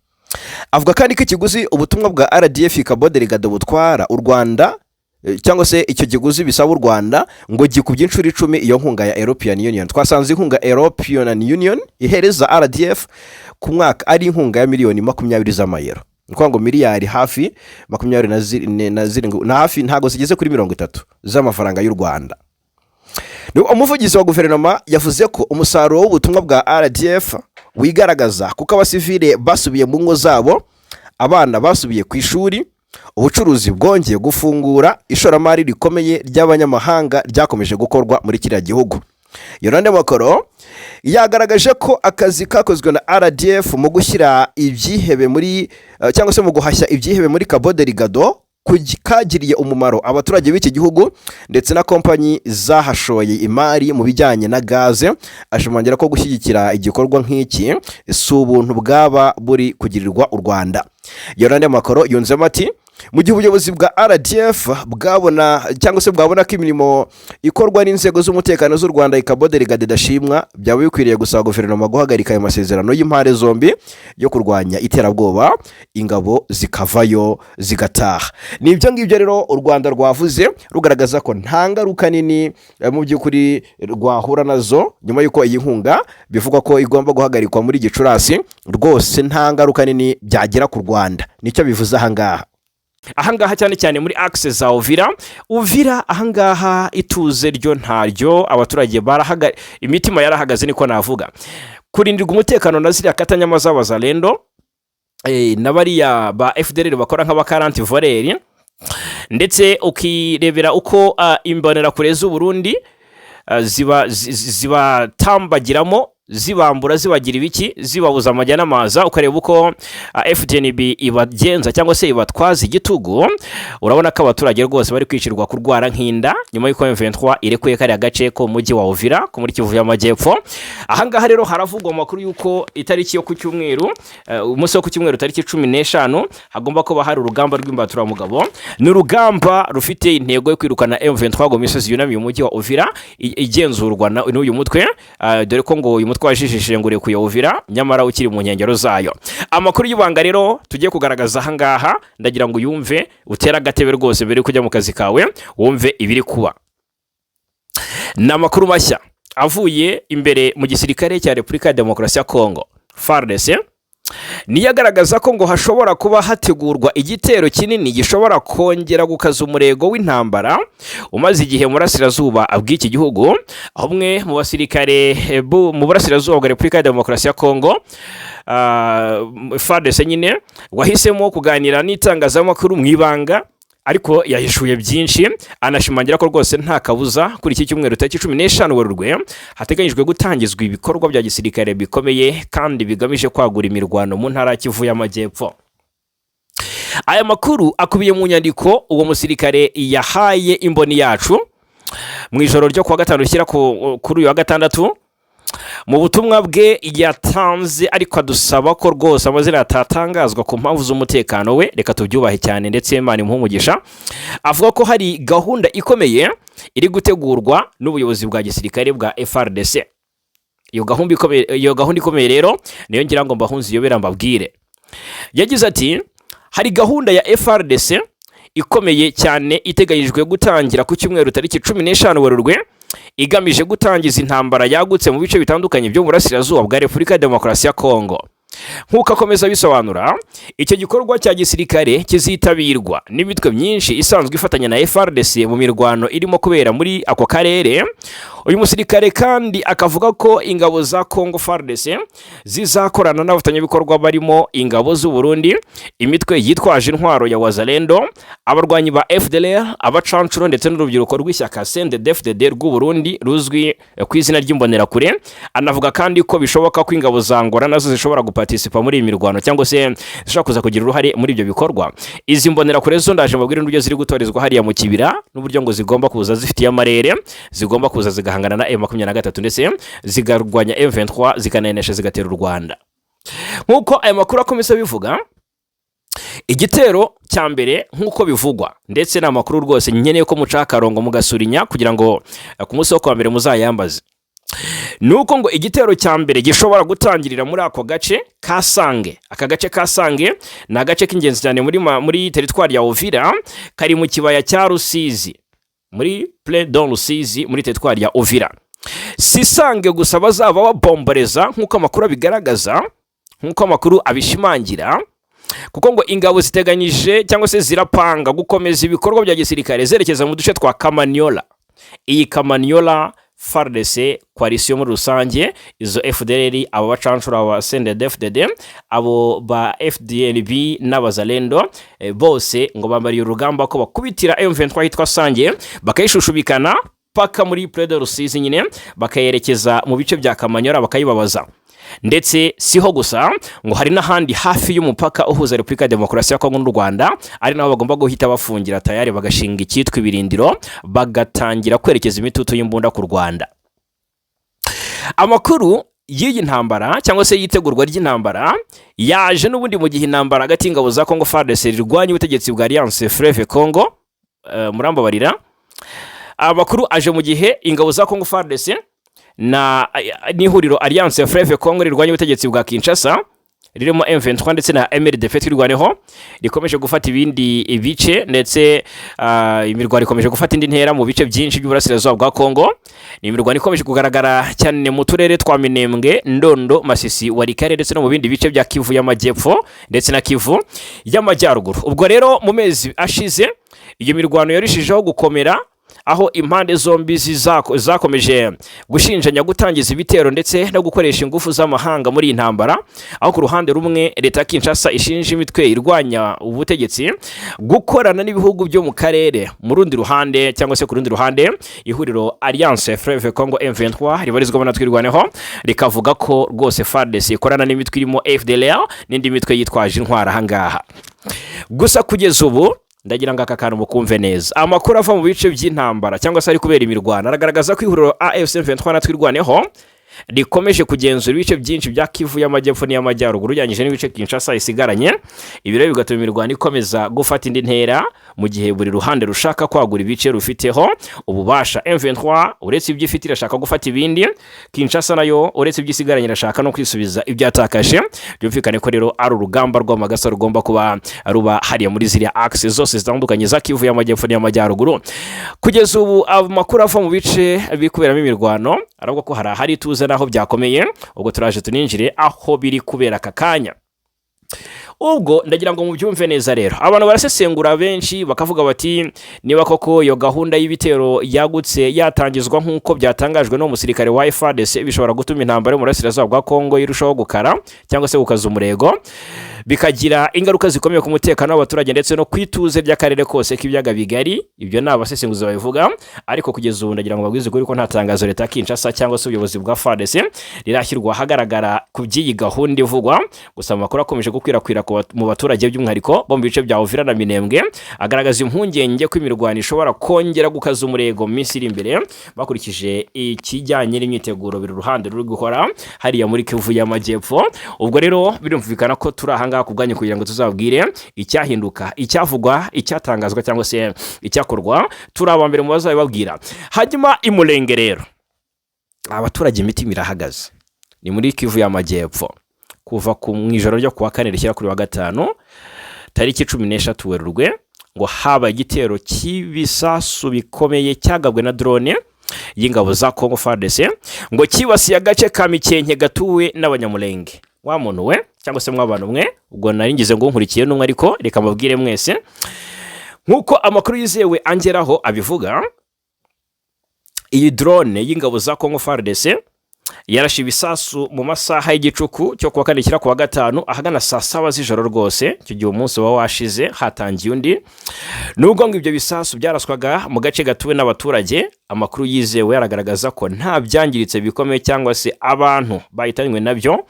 Avuga kandi ko ikiguzi ubutumwa bwa RDF Cabo Delgado butwara u Rwanda, cyangwa se icyo kiguzi bisaba u Rwanda, ngo gikubye inshuro 10 iyo nkunga ya European Union. Twasanze inkunga European Union ihereza RDF ku mwaka ari inkunga ya miliyoni 20 z'amayero, ni ukuvuga ngo miliyari hafi 27 na hafi ntabwo zigeze kuri 30 z'amafaranga y'u Rwanda. Umuvugizi wa guverinoma yavuze ko umusaruro w'ubutumwa bwa RDF wigaragaza, kuko abasivile basubiye mu ngo zabo, abana basubiye ku ishuri, ubucuruzi bwongeye gufungura, ishoramari rikomeye ry'abanyamahanga ryakomeje gukorwa muri kiriya gihugu. Yolande Makolo yagaragaje ko akazi kakozwe na RDF mu gushyira ibyihebe muri cyangwa se mu guhashya ibyihebe muri Cabo Delgado. kagiriye umumaro abaturage b'iki gihugu ndetse na kompanyi zahashoye imari mu bijyanye na gaze. Ashimangira ko gushyigikira igikorwa nk'iki si ubuntu bwaba buri kugirirwa u Rwanda. Yolande Makolo yunzemo ati: "Mu gihe ubuyobozi bwa RDF bwabona cyangwa se bwabona ko imirimo ikorwa n'inzego z'umutekano z'u Rwanda i Cabo Delgado idashimwa, byaba bikwiriye gusaba guverinoma guhagarika ayo masezerano y'impande zombi yo kurwanya iterabwoba, ingabo zikavayo zigataha." Ni ibyo ngibyo rero u Rwanda rwavuze, rugaragaza ko nta ngaruka nini mu by'ukuri rwahura nazo nyuma y'uko iyi nkunga bivugwa ko igomba guhagarikwa muri Gicurasi. Rwose nta ngaruka nini byagira ku Rwanda, nicyo bivuze ahangaha. Ahangaha cyane cyane muri axe za Uvira. Uvira ahangaha ituze ryo ntaryo, abaturage barahaga, imitima yarahagaze niko navuga. Kurindirwa umutekano na ziriya katanyama z'Abazalendo na bariya ba FDLR bakora nk'abakaranti voleurs, ndetse ukirebera uko Imbonerakure z'u Burundi zibatambagiramo, zibambura, zibagira ibiki, zibabuza amajya n'amaza, ukareba uko FDNB ibagenza cyangwa se ibatwaza igitugu, urabona ko abaturage rwose bari kwicirwa kurwara nk'inda nyuma y'uko M23 irekuye kariya gace ko mu mujyi wa Uvira ko muri Kivu y'Amajyepfo. Ahangaha rero haravugwa amakuru y'uko itariki yo ku cyumweru, umunsi wo ku cyumweru tariki 15, hagomba kuba hari urugamba rw'imbaturamugabo. Ni urugamba rufite intego yo kwirukana M23 ngo misozi yunamiye umujyi wa Uvira igenzurwa n'uyu mutwe, dore ko ngo uyu mutwe wajijishije ngo urekuye Uvira nyamara ukiri mu nkengero zayo. Amakuru y'ibanga rero tugiye kugaragaza ahangaha, ndagira ngo uyumve, utere agatebe rwose mbere yo kujya mu kazi kawe, wumve ibiri kuba. Ni amakuru mashya avuye imbere mu gisirikare cya Repubulika ya Demokarasi ya Kongo, FARDC, niyo agaragaza ko ngo hashobora kuba hategurwa igitero kinini gishobora kongera gukaza umurego w'intambara umaze igihe mu burasirazuba bw'iki gihugu, aho umwe mu basirikare mu burasirazuba bwa Repubulika ya Demokarasi ya Kongo, FARDC nyine, wahisemo kuganira n'itangazamakuru mu ibanga, ariko yahishuye byinshi, anashimangira ko rwose nta kabuza kuri iki cyumweru tariki 15 Werurwe hateganyijwe gutangizwa ibikorwa bya gisirikare bikomeye kandi bigamije kwagura imirwano mu ntara ya Kivu y'Amajyepfo. Aya makuru akubiye mu nyandiko uwo musirikare yahaye Imboni Yacu mu ijoro ryo kuwa gatanu ushyira kuri uyu wa gatandatu. Mu butumwa bwe yatanze ariko adusaba ko rwose amazina atatangazwa ku mpamvu z'umutekano we, reka tubyubahe cyane ndetse Imana imuhe umugisha. Avuga ko hari gahunda ikomeye iri gutegurwa n'ubuyobozi bwa gisirikare bwa FARDC. Iyo gahunda ikomeye rero niyo ngira ngo mbahunze iyobera mbabwire. Yagize ati: "Hari gahunda ya FARDC ikomeye cyane iteganyijwe gutangira ku cyumweru tariki 15 Werurwe, igamije gutangiza intambara yagutse mu bice bitandukanye byo mu burasirazuba bwa Repubulika ya Demokarasi ya Kongo." Nk'uko akomeza abisobanura, icyo gikorwa cya gisirikare kizitabirwa n'imitwe myinshi isanzwe ifatanya na FARDC mu mirwano irimo kubera muri ako karere. Uyu musirikare kandi akavuga ko ingabo za Congo FARDC zizakorana n'abafatanyabikorwa barimo ingabo z'u Burundi, imitwe yitwaje intwaro ya Wazalendo, abarwanyi ba FDLR, abacancuro ndetse n'urubyiruko rw'ishyaka CNDD-FDD rw'u Burundi ruzwi ku izina ry'Imbonerakure. Anavuga kandi ko bishoboka ko ingabo za Angola nazo zishobora guparticipa muri iyi mirwano cyangwa se zishobora kuza kugira uruhare muri ibyo bikorwa. Izi Mbonerakure zo ndaje mbabwire n'uburyo ziri gutorezwa hariya mu kibira, n'uburyo ngo zigomba kuza zifitiye amarere, zigomba kuza zigahangana na M23 ndetse zikarwanya M23, zikananesha, zigatera u Rwanda. Nk'uko aya makuru akomeza abivuga, igitero cya mbere nk'uko bivugwa, ndetse ni amakuru rwose nkeneye ko muca akarongo mugasurinya kugira ngo ku munsi wo kuwa mbere muzayambaze, ni uko ngo igitero cya mbere gishobora gutangirira muri ako gace ka Sange. Aka gace ka Sange ni agace k'ingenzi cyane muri teritwari ya Uvira, kari mu kibaya cya Rusizi, muri Plaine de Rusizi, muri teritwari ya Uvira. Si Sange gusa bazaba babomboreza nk'uko amakuru abigaragaza, nk'uko amakuru abishimangira, kuko ngo ingabo ziteganyije cyangwa se zirapanga gukomeza ibikorwa bya gisirikare zerekeza mu duce twa Kamanyola. Iyi Kamanyola, FARDC, coalition muri rusange, izo FDLR, abo bacancura aba CNDD-FDD, abo ba FDNB n'Abazalendo, bose ngo bambariye urugamba ko bakubitira M23 hitwa Sange, bakayishushubikana paka muri Plaine de Rusizi nyine, bakayerekeza mu bice bya Kamanyola, bakayibabaza. Ndetse siho gusa, ngo hari n'ahandi hafi y'umupaka uhuza Repubulika ya Demokarasi ya Kongo n'u Rwanda, ari naho bagomba guhita bafungira tayari, bagashinga icyitwa ibirindiro, bagatangira kwerekeza imitutu y'imbunda ku Rwanda. Amakuru y'iyi ntambara cyangwa se y'itegurwa ry'intambara yaje n'ubundi mu gihe intambara hagati y'ingabo za Congo FARDC rirwanya ubutegetsi bwa Alliance Fleuve Congo, murambabarira, amakuru aje mu gihe ingabo za Congo FARDC na n'ihuriro Alliance Fleuve Congo rirwanya ubutegetsi bwa Kinshasa ririmo M23 ndetse na MRDP Twirwaneho rikomeje gufata ibindi bice, ndetse imirwano ikomeje gufata indi ntera mu bice byinshi by'uburasirazuba bwa Congo. Ni imirwano ikomeje kugaragara cyane mu turere twa Minembwe, Ndondo, Masisi, Walikale ndetse no mu bindi bice bya Kivu y'Amajyepfo ndetse na Kivu y'Amajyaruguru. Ubwo rero mu mezi ashize iyo mirwano yarushijeho gukomera, aho impande zombi zakomeje gushinjanya gutangiza ibitero ndetse no gukoresha ingufu z'amahanga muri iyi ntambara, aho ku ruhande rumwe leta ya Kinshasa ishinja imitwe irwanya ubutegetsi gukorana n'ibihugu byo mu karere. Mu rundi ruhande cyangwa se ku rundi ruhande, ihuriro Alliance Fleuve Congo M23 ribarizwamo na Twirwaneho rikavuga ko rwose FARDC ikorana n'imitwe irimo FDLR n'indi mitwe yitwaje intwaro ahangaha. Gusa kugeza ubu ndagira ngo aka kantu mukumve neza. Amakuru ava mu bice by'intambara cyangwa se ari kubera imirwano aragaragaza ko ihuriro AFC M23 na Twirwaneho rikomeje kugenzura ibice byinshi bya Kivu y'Amajyepfo n'iy'Amajyaruguru ugereranyije n'ibice Kinshasa isigaranye. Ibi rero bigatuma imirwano ikomeza gufata indi ntera mu gihe buri ruhande rushaka kwagura ibice rufiteho ububasha. M23 uretse ibyo ifite irashaka gufata ibindi, Kinshasa nayo uretse ibyo isigaranye irashaka no kwisubiza ibyo yatakaje. Byumvikane ko rero ari urugamba rw'amagasa rugomba kuba ruba hariya muri ziriya axe zose zitandukanye za Kivu y'Amajyepfo n'iy'Amajyaruguru. Kugeza ubu amakuru ava mu bice biri kuberamo imirwano aravuga ko hari ahari ituze n'aho byakomeye. Ubwo turaje tuninjire aho biri kubera aka kanya. Ubwo ndagira ngo mubyumve neza rero. Abantu barasesengura benshi bakavuga bati niba koko iyo gahunda y'ibitero yagutse yatangizwa nk'uko byatangajwe n'umusirikare wa FARDC, bishobora gutuma intambara yo mu burasirazuba bwa Kongo irushaho gukara cyangwa se gukaza umurego, bikagira ingaruka zikomeye ku mutekano w'abaturage ndetse no ku ituze ry'akarere kose k'ibiyaga bigari. Ibyo ni abasesenguzi babivuga, ariko kugeza ubu ndagira ngo babwize ukuri ko nta tangazo leta ya Kinshasa cyangwa se ubuyobozi bwa FARDC rirashyirwa ahagaragara ku by'iyi gahunda ivugwa. Gusa amakuru akomeje gukwirakwira mu baturage, by'umwihariko bo mu bice bya Uvira na Minembwe, agaragaza impungenge ko imirwano ishobora kongera gukaza umurego mu minsi iri imbere, bakurikije ikijyanye n'imyiteguro buri ruhande ruri gukora hariya muri Kivu y'Amajyepfo. Ubwo rero birumvikana ko turi ahangaha ku bwanyu kugira ngo tuzabwire icyahinduka, icyavugwa, icyatangazwa cyangwa se icyakorwa. Turi aba mbere mu bazabibabwira. Hanyuma Imulenge rero abaturage imitima irahagaze, ni muri Kivu y'Amajyepfo. Kuva ku mu ijoro ryo kuwa kane rishyira kuri wa gatanu tariki 13 Werurwe, ngo habaye igitero cy'ibisasu bikomeye cyagabwe na drone y'ingabo za Congo FARDC, ngo cyibasiye agace ka Mikenke gatuwe n'Abanyamulenge. Wa muntu we cyangwa se mw'abantu mwe, ubwo nari ngize ngo nkurikiye n'umwe, ariko reka mbabwire mwese. Nk'uko amakuru yizewe angeraho abivuga, iyi drone y'ingabo za Congo FARDC yarashe ibisasu mu masaha y'igicuku cyo kuwa kane kishyira kuwa gatanu, ahagana saa 7 z'ijoro rwose. Icyo gihe umunsi uba washize hatangiye undi. Nubwo ngo ibyo bisasu byaraswaga mu gace gatuwe n'abaturage, amakuru yizewe aragaragaza ko nta byangiritse bikomeye cyangwa se abantu bahitanywe nabyo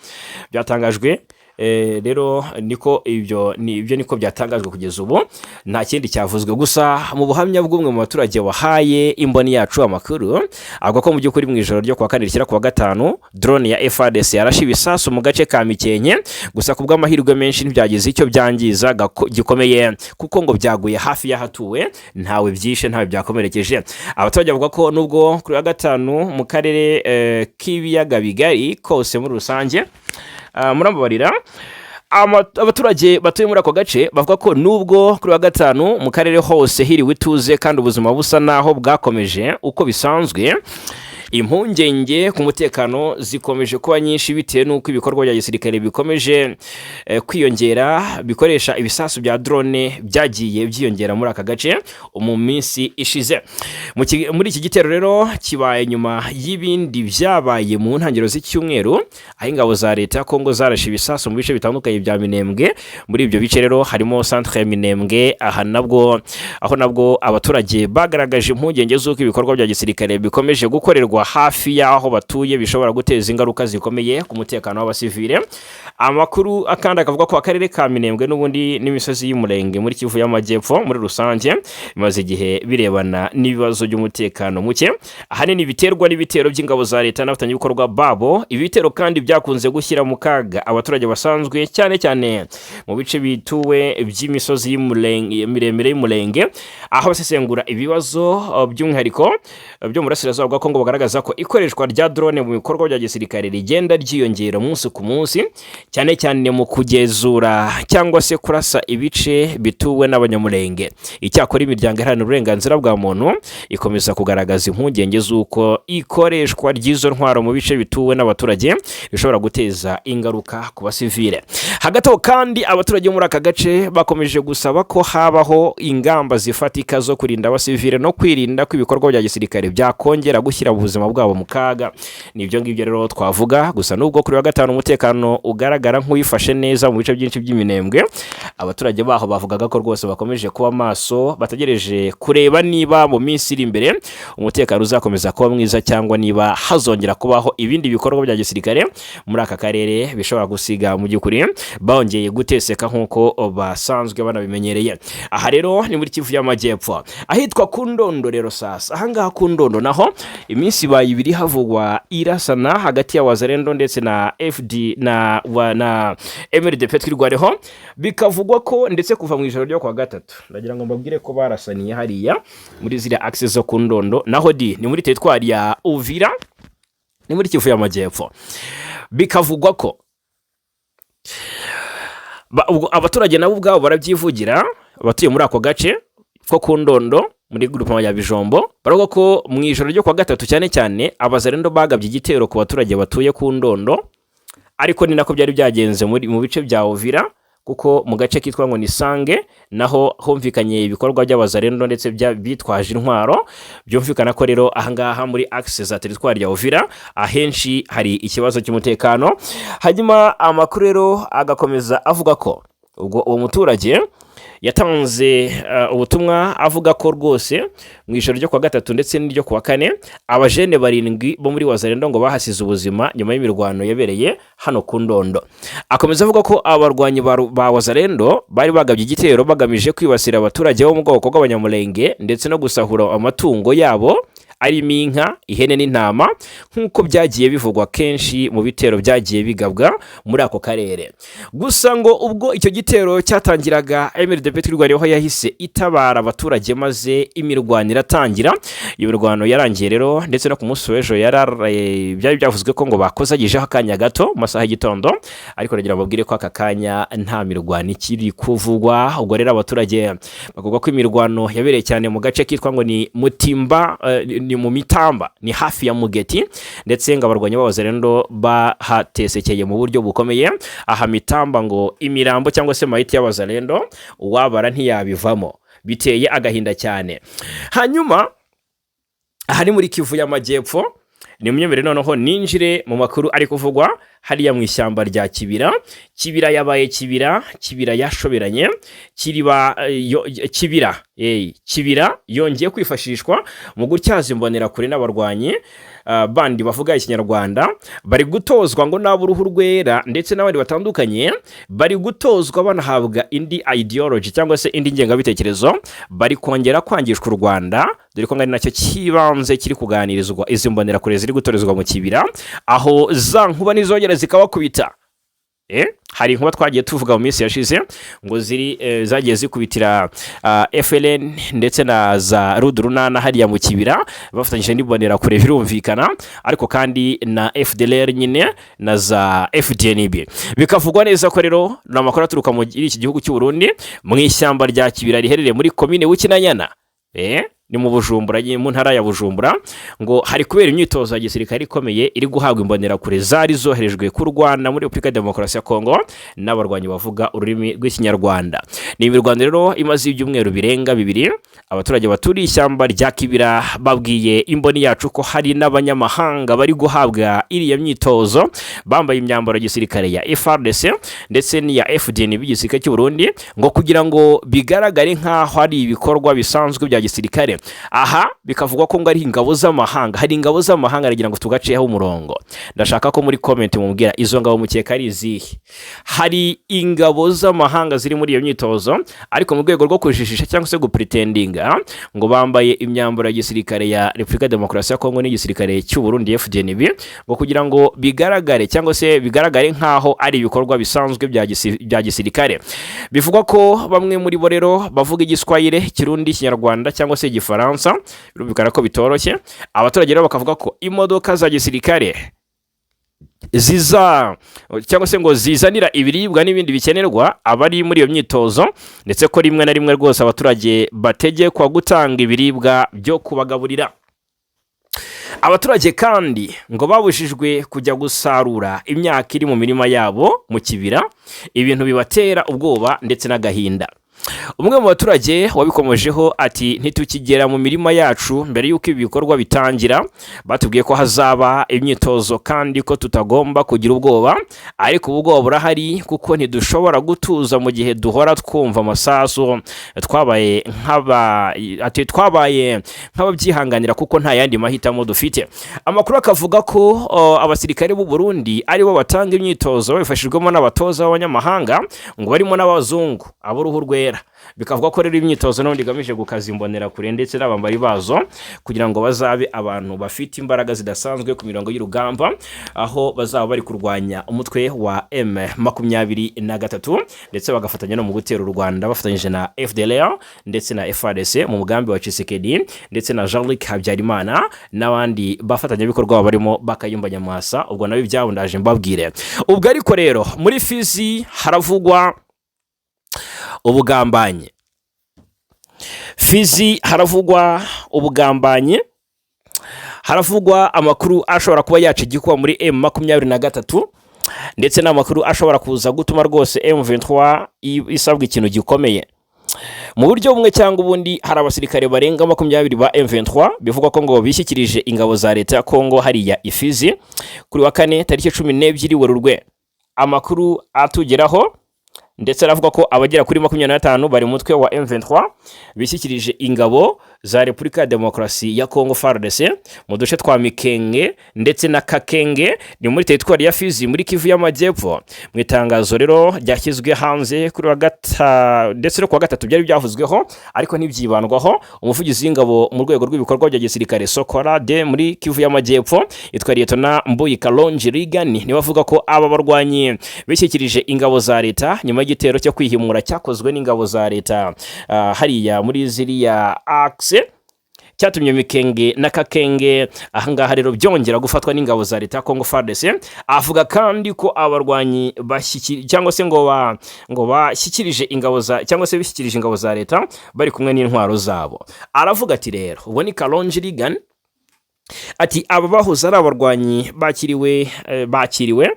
byatangajwe. Rero niko ibyo ni ibyo niko byatangajwe kugeza ubu, nta kindi cyavuzwe. Gusa mu buhamya bw'umwe mu baturage wahaye Imboni Yacu amakuru, avuga ko mu by'ukuri mu ijoro ryo kuwa kane rishyira kuwa gatanu drone ya FARDC yarashe ibisasu mu gace ka Mikenke. Gusa ku bw'amahirwe menshi ntibyagize icyo byangiza gikomeye, kuko ngo byaguye hafi y'ahatuwe, ntawe byishe, ntawe byakomerekeje. Abaturage bavuga ko nubwo kuri wa gatanu mu karere k'ibiyaga bigari kose muri rusange, murambabarira, abaturage batuye muri ako gace bavuga ko nubwo kuri wa gatanu mu karere hose hiriwe ituze kandi ubuzima busa naho bwakomeje uko bisanzwe, impungenge ku mutekano zikomeje kuba nyinshi bitewe n'uko ibikorwa bya gisirikare bikomeje kwiyongera bikoresha ibisasu bya drone byagiye byiyongera muri aka gace mu minsi ishize. Muri iki gitero rero kibaye nyuma y'ibindi byabaye mu ntangiriro z'icyumweru, aho ingabo za leta ya Kongo zarashe ibisasu mu bice bitandukanye bya Minembwe. Muri ibyo bice rero harimo centre ya Minembwe, aha nabwo aho nabwo abaturage bagaragaje impungenge z'uko ibikorwa bya gisirikare bikomeje gukorerwa. gukorerwa hafi y'aho batuye bishobora guteza ingaruka zikomeye ku mutekano w'abasivile. Amakuru akandi akavuga ko akarere ka Minembwe n'ubundi n'imisozi y'Umurenge muri Kivu y'Amajyepfo muri rusange bimaze igihe birebana n'ibibazo by'umutekano muke, ahanini biterwa n'ibitero by'ingabo za leta n'abafatanyabikorwa babo. Ibi bitero kandi byakunze gushyira mu kaga abaturage basanzwe, cyane cyane mu bice bituwe by'imisozi miremire y'Umurenge, aho abasesengura ibibazo by'umwihariko byo mu burasirazuba bwa Kongo bagaragaza ko ikoreshwa rya drone mu bikorwa bya gisirikare rigenda ryiyongera umunsi ku munsi, cyane cyane mu kugenzura cyangwa se kurasa ibice bituwe n'Abanyamurenge. Icyakora, imiryango iharanira uburenganzira bwa muntu ikomeza kugaragaza impungenge z'uko ikoreshwa ry'izo ntwaro mu bice bituwe n'abaturage rishobora guteza ingaruka ku basivile. Hagati aho kandi, abaturage bo muri aka gace bakomeje gusaba ko habaho ingamba zifatika zo kurinda abasivile no kwirinda ko ibikorwa bya gisirikare byakongera gushyira ubuzima bwabo mu kaga. Ni ibyo ngibyo rero twavuga. Gusa nubwo kuri wa gatanu umutekano ugaragara nk'uwifashe neza mu bice byinshi by'Iminembwe, abaturage baho bavugaga ko rwose bakomeje kuba maso, bategereje kureba niba mu minsi iri imbere umutekano uzakomeza kuba mwiza cyangwa niba hazongera kubaho ibindi bikorwa bya gisirikare muri aka karere bishobora gusiga mu by'ukuri bongeye guteseka nk'uko basanzwe banabimenyereye. Aha rero ni muri Kivu y'Amajyepfo, ahitwa ku Ndondo. Rero sasa ahangaha ku Ndondo naho iminsi ibaye 2 havugwa irasana hagati ya Wazalendo ndetse na FD na MRDP Twirwaneho. Bikavugwa ko ndetse kuva mu ijoro ryo kuwa gatatu, ndagira ngo mbabwire ko barasaniye hariya muri ziriya axe zo ku Ndondo, naho di ni muri teritwari ya Uvira, ni muri Kivu y'Amajyepfo. Bikavugwa ko ubwo abaturage nabo ubwabo barabyivugira, abatuye muri ako gace ko ku Ndondo muri groupement ya Bijombo, baravuga ko mu ijoro ryo kuwa gatatu cyane cyane Abazarendo bagabye igitero ku baturage batuye ku Ndondo, ariko ni nako byari byagenze mu bice bya Uvira, kuko mu gace kitwa ngo ni Sange naho humvikanye ibikorwa by'Abazarendo ndetse bitwaje intwaro. Byumvikana ko rero ahangaha muri axe za teritwari ya Uvira ahenshi hari ikibazo cy'umutekano. Hanyuma amakuru rero agakomeza avuga ko ubwo uwo muturage yatanze ubutumwa avuga ko rwose mu ijoro ryo kuwa gatatu ndetse n'iryo kuwa kane abajene barindwi bo muri Wazarendo ngo bahasize ubuzima nyuma y'imirwano yabereye hano ku Ndondo. Akomeza avuga ko abarwanyi ba Wazarendo bari bagabye igitero bagamije kwibasira abaturage bo mu bwoko bw'Abanyamulenge ndetse no gusahura amatungo yabo arimo inka, ihene n'intama, nk'uko byagiye bivugwa kenshi mu bitero byagiye bigabwa muri ako karere. Gusa ngo ubwo icyo gitero cyatangiraga, MRDP Twirwaneho yahise itabara abaturage maze imirwano iratangira. Iyo mirwano yarangiye rero ndetse no ku munsi w'ejo byari byavuzwe ko ngo bakozagijeho akanya gato mu masaha y'igitondo, ariko nagira ngo mbabwire ko aka kanya nta mirwano ikiri kuvugwa. Ubwo rero abaturage bavuga ko imirwano yabereye cyane mu gace kitwa ngo ni Mutimba, ni mu Mitamba, ni hafi ya Mugeti, ndetse ngo abarwanyi b'Abazarendo bahatesekeye mu buryo bukomeye. Aha Mitamba ngo imirambo cyangwa se mayiti y'Abazarendo uwabara ntiyabivamo, biteye agahinda cyane. Hanyuma aha ni muri Kivu y'Amajyepfo. Ni munyemerere noneho ninjire mu makuru ari kuvugwa hariya mu ishyamba rya Kibira. Kibira yabaye Kibira, Kibira yashoberanye, Kiriba Kibira, Kibira yongeye kwifashishwa mu gutyaza imbonerakure n'abarwanyi bandi bavuga Ikinyarwanda bari gutozwa ngo n'ab'uruhu rwera ndetse n'abandi batandukanye bari gutozwa, banahabwa indi ideology cyangwa se indi ngengabitekerezo, bari kongera kwangishwa u Rwanda, dore ko ari nacyo cy'ibanze kiri kuganirizwa izi mbonerakure ziri gutorezwa mu kibira, aho za nkuba nizongera zikabakubita. Hari inkuba twagiye tuvuga mu minsi yashize ngo ziri zagiye zikubitira FLN ndetse na za Rudurunana hariya mu kibira bafatanyije n'imbonerakure, birumvikana, ariko kandi na FDLR nyine na za FDNB. Bikavugwa neza ko rero ni amakuru aturuka muri iki gihugu cy'u Burundi, mu ishyamba rya Kibira riherereye muri komine Bukinanyana, ni mu Bujumbura, mu ntara ya Bujumbura, ngo hari kubera imyitozo ya gisirikare ikomeye iri guhabwa imbonerakure zari zoherejwe kurwana muri Repubulika ya Demokarasi ya Kongo n'abarwanyi bavuga ururimi rw'Ikinyarwanda. Ni imirwano rero imaze ibyumweru birenga 2. Abaturage baturiye ishyamba rya Kibira babwiye Imboni Yacu ko hari n'abanyamahanga bari guhabwa iriya myitozo bambaye imyambaro ya gisirikare ya FARDC ndetse n'iya FDNB, igisirikare cy'u Burundi, ngo kugira ngo bigaragare nk'aho ari ibikorwa bisanzwe bya gisirikare. gisirikare. Aha bikavugwa ko ngo ari ingabo z'amahanga. Hari ingabo z'amahanga, aragira ngo tugaceho umurongo. Ndashaka ko muri comment mubwira izo ngabo mukeka ari izihe. Hari ingabo z'amahanga ziri muri iyo myitozo, ariko mu rwego rwo kujijisha cyangwa se gupretendinga ngo bambaye imyambaro ya gisirikare ya Repubulika ya Demokarasi ya Kongo n'igisirikare cy'u Burundi FDNB, ngo kugira ngo bigaragare cyangwa se bigaragare nk'aho ari ibikorwa bisanzwe bya gisirikare. Bivugwa ko bamwe muri bo rero bavuga Igiswahili, Kirundi, Ikinyarwanda cyangwa se Igifaransa. Birumvikana ko bitoroshye. Abaturage rero bakavuga ko imodoka za gisirikare ziza cyangwa se ngo zizanira ibiribwa n'ibindi bikenerwa abari muri iyo myitozo, ndetse ko rimwe na rimwe rwose abaturage bategekwa gutanga ibiribwa byo kubagaburira. Abaturage kandi ngo babujijwe kujya gusarura imyaka iri mu mirima yabo mu kibira, ibintu bibatera ubwoba ndetse n'agahinda. Umwe mu baturage wabikomojeho ati: "Ntitukigera mu mirima yacu. Mbere y'uko ibi bikorwa bitangira batubwiye ko hazaba imyitozo kandi ko tutagomba kugira ubwoba, ariko ubu bwoba burahari kuko ntidushobora gutuza mu gihe duhora twumva amasasu. Twabaye nk'aba," ati, "twabaye nk'ababyihanganira kuko nta yandi mahitamo dufite." Amakuru akavuga ko abasirikare b'u Burundi aribo batanga imyitozo babifashijwemo n'abatoza b'abanyamahanga, ngo barimo n'abazungu ab'uruhu rwera. Bikavuga ko rero imyitozo n'ubundi igamije gukaza imbonerakure ndetse n'abambari bazo kugira ngo bazabe abantu bafite imbaraga zidasanzwe ku mirongo y'urugamba, aho bazaba bari kurwanya umutwe wa M23, ndetse bagafatanya no mu gutera u Rwanda bafatanyije na FDLR ndetse na FARDC mu mugambi wa Tshisekedi ndetse na Jean-Luc Habyarimana n'abandi bafatanyabikorwa barimo Bakayumba Nyamwasa. Ubwo nabo ibyabo ndaje mbabwire. Ubwo ariko rero muri Fizi haravugwa ubugambanyi. Fizi haravugwa ubugambanyi, haravugwa amakuru ashobora kuba yaca igikuba muri M23, ndetse n'amakuru ashobora kuza gutuma rwose M23 isabwa ikintu gikomeye mu buryo bumwe cyangwa ubundi. Hari abasirikare barenga 20 ba M23 bivugwa ko ngo bishyikirije ingabo za leta ya Kongo hariya Ifizi kuri wa kane tariki 12 Werurwe. Amakuru atugeraho ndetse aravuga ko abagera kuri 25 bari mu mutwe wa M23 bishyikirije ingabo za Repubulika ya Demokarasi ya Kongo FARDC mu duce twa Mikenge ndetse na Kakenge, ni muri teritwari ya Fizi muri Kivu y'Amajyepfo. Mu itangazo rero ryashyizwe hanze kuri wa gata ndetse no kuwa gatatu byari byavuzweho ariko ntibyibandwaho, umuvugizi w'ingabo mu rwego rw'ibikorwa bya gisirikare Sokola de muri Kivu y'Amajyepfo yitwa Liyetona Mbuyi Kalonji Rigani niwe avuga ko aba barwanyi bishyikirije ingabo za leta nyuma y'igitero cyo kwihimura cyakozwe n'ingabo za leta hariya muri ziriya axe, cyatumye Mikenge na Kakenge ahangaha rero byongera gufatwa n'ingabo za leta ya Congo FARDC. Avuga kandi ko abarwanyi cyangwa se ngo bashyikirije ingabo za cyangwa se bishyikirije ingabo za leta bari kumwe n'intwaro zabo. Aravuga ati rero, ubwo ni Kalonji Reagan, ati: "Aba bahoze ari abarwanyi bakiriwe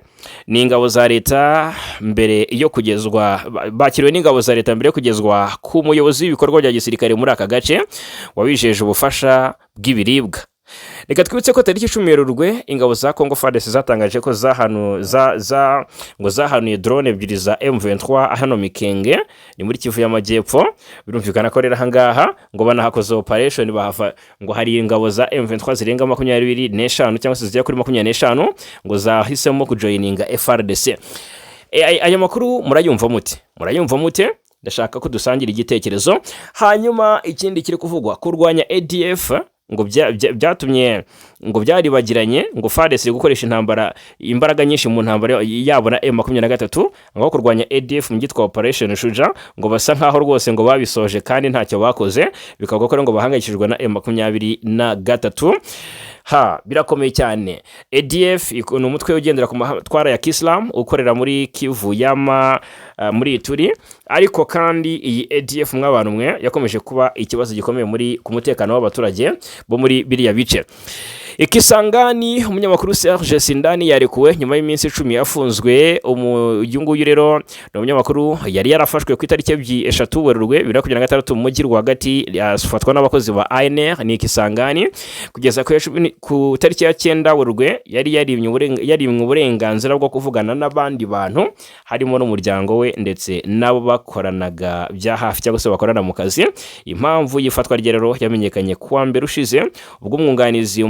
n'ingabo za leta mbere yo kugezwa bakiriwe n'ingabo za leta mbere yo kugezwa ku muyobozi w'ibikorwa bya gisirikare muri aka gace, wabijeje ubufasha bw'ibiribwa." Reka twibutse ko tariki 10 Werurwe ingabo za Congo FARDC zatangaje ko zahanu za, za ngo zahanuye drone ebyiri za M23 hano Mikenge, ni muri Kivu y'Amajyepfo. Birumvikana ko rero ahangaha ngo banahakoze operation bahava, ngo hari ingabo za M23 zirenga 25 cyangwa se zigera kuri 25 ngo zahisemo kujoininga FARDC. Aya makuru murayumva mute? Murayumva mute? Ndashaka ko dusangira igitekerezo. Hanyuma ikindi kiri kuvugwa, kurwanya ADF ngo byatumye ngo byaribagiranye, ngo FARDC iri gukoresha intambara imbaraga nyinshi mu ntambara yabo na M23, ngo kurwanya ADF mu byitwa Operation Shuja ngo basa nkaho rwose ngo babisoje kandi ntacyo bakoze. Bikavuga ko rero ngo bahangayikishijwe na M23. Ha birakomeye cyane. ADF ni umutwe ugendera ku matwara ya Kisilamu ukorera muri Kivu yama muri Ituri. Ariko kandi iyi ADF, mw'abantu mwe, yakomeje kuba ikibazo gikomeye muri ku mutekano w'abaturage bo muri biriya bice. I Kisangani, umunyamakuru Serge Sindani yarekuwe nyuma y'iminsi 10 yafunzwe. Uyu nguyu rero ni umunyamakuru yari yarafashwe ku itariki 3 Werurwe 2026 mu mujyi rwagati, afatwa n'abakozi ba ANR, ni Kisangani. Kugeza ku itariki ya 9 Werurwe yari yarimwe uburenganzira bwo kuvugana n'abandi bantu, harimo n'umuryango we ndetse n'abo bakoranaga bya hafi cyangwa se bakorana mu kazi. Impamvu y'ifatwa rye rero yamenyekanye kuwa mbere ushize, ubwo umwunganizi we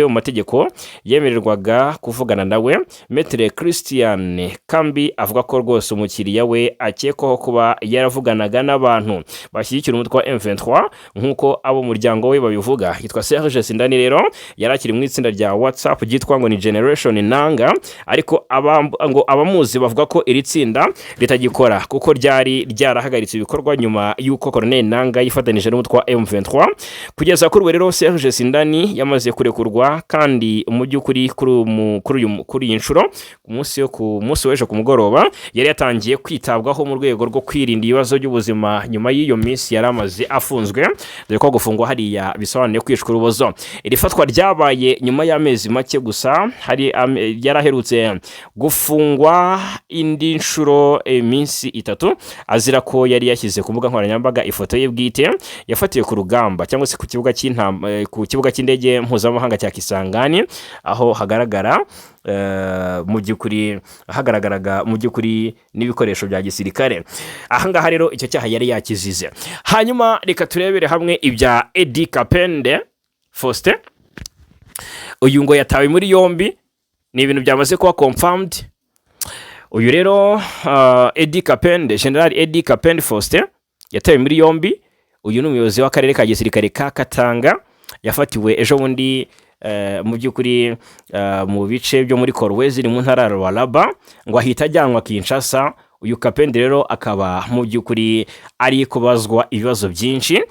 mu mategeko yemererwaga kuvugana nawe. Maître Christian Kambi avuga ko rwose umukiriya we akekwaho kuba yaravuganaga n'abantu bashyigikira umutwe wa M23, nk'uko abo muryango we babivuga. Yitwa Serge Sindani rero, yari akiri mu itsinda rya WhatsApp ryitwa ngo ni Generation Nanga, ariko ngo abamuzi bavuga ko iri tsinda ritagikora kuko ryari ryarahagaritse ibikorwa nyuma y'uko Colonel Nanga yifatanije n'umutwe wa M23. Kugeza kuri ubu rero, Serge Sindani yamaze kurekurwa, kandi mu by'ukuri kuri iyi nshuro ku munsi w'ejo ku mugoroba yari yatangiye kwitabwaho mu rwego rwo kwirinda ibibazo by'ubuzima nyuma y'iyo minsi yari amaze afunzwe, dore ko gufungwa hariya bisobanuye kwicwa urubozo. Iri fatwa ryabaye nyuma y'amezi make gusa hari yaraherutse gufungwa indi nshuro iminsi 3, azira ko yari yashyize ku mbuga nkoranyambaga ifoto ye bwite yafatiwe ku rugamba cyangwa se ku kibuga cy'indege mpuzamahanga cya Kisangani, aho hagaragara mu by'ukuri hagaragaraga mu by'ukuri n'ibikoresho bya gisirikare. Ahangaha rero icyo cyaha yari yakizize. Hanyuma reka turebere hamwe ibya Eddy Kapende Faustin. Uyu ngo yatawe muri yombi, ni ibintu byamaze kuba confirmed. Uyu rero Eddy Kapende, General Eddy Kapende Faustin, yatawe muri yombi. Uyu ni umuyobozi w'akarere ka gisirikare ka Katanga. Yafatiwe ejo bundi mu by'ukuri mu bice byo muri Kolwezi, ni mu ntara ya Lualaba, ngo ahita ajyanwa Kinshasa. Uyu Kapende rero akaba mu by'ukuri ari kubazwa ibibazo byinshi.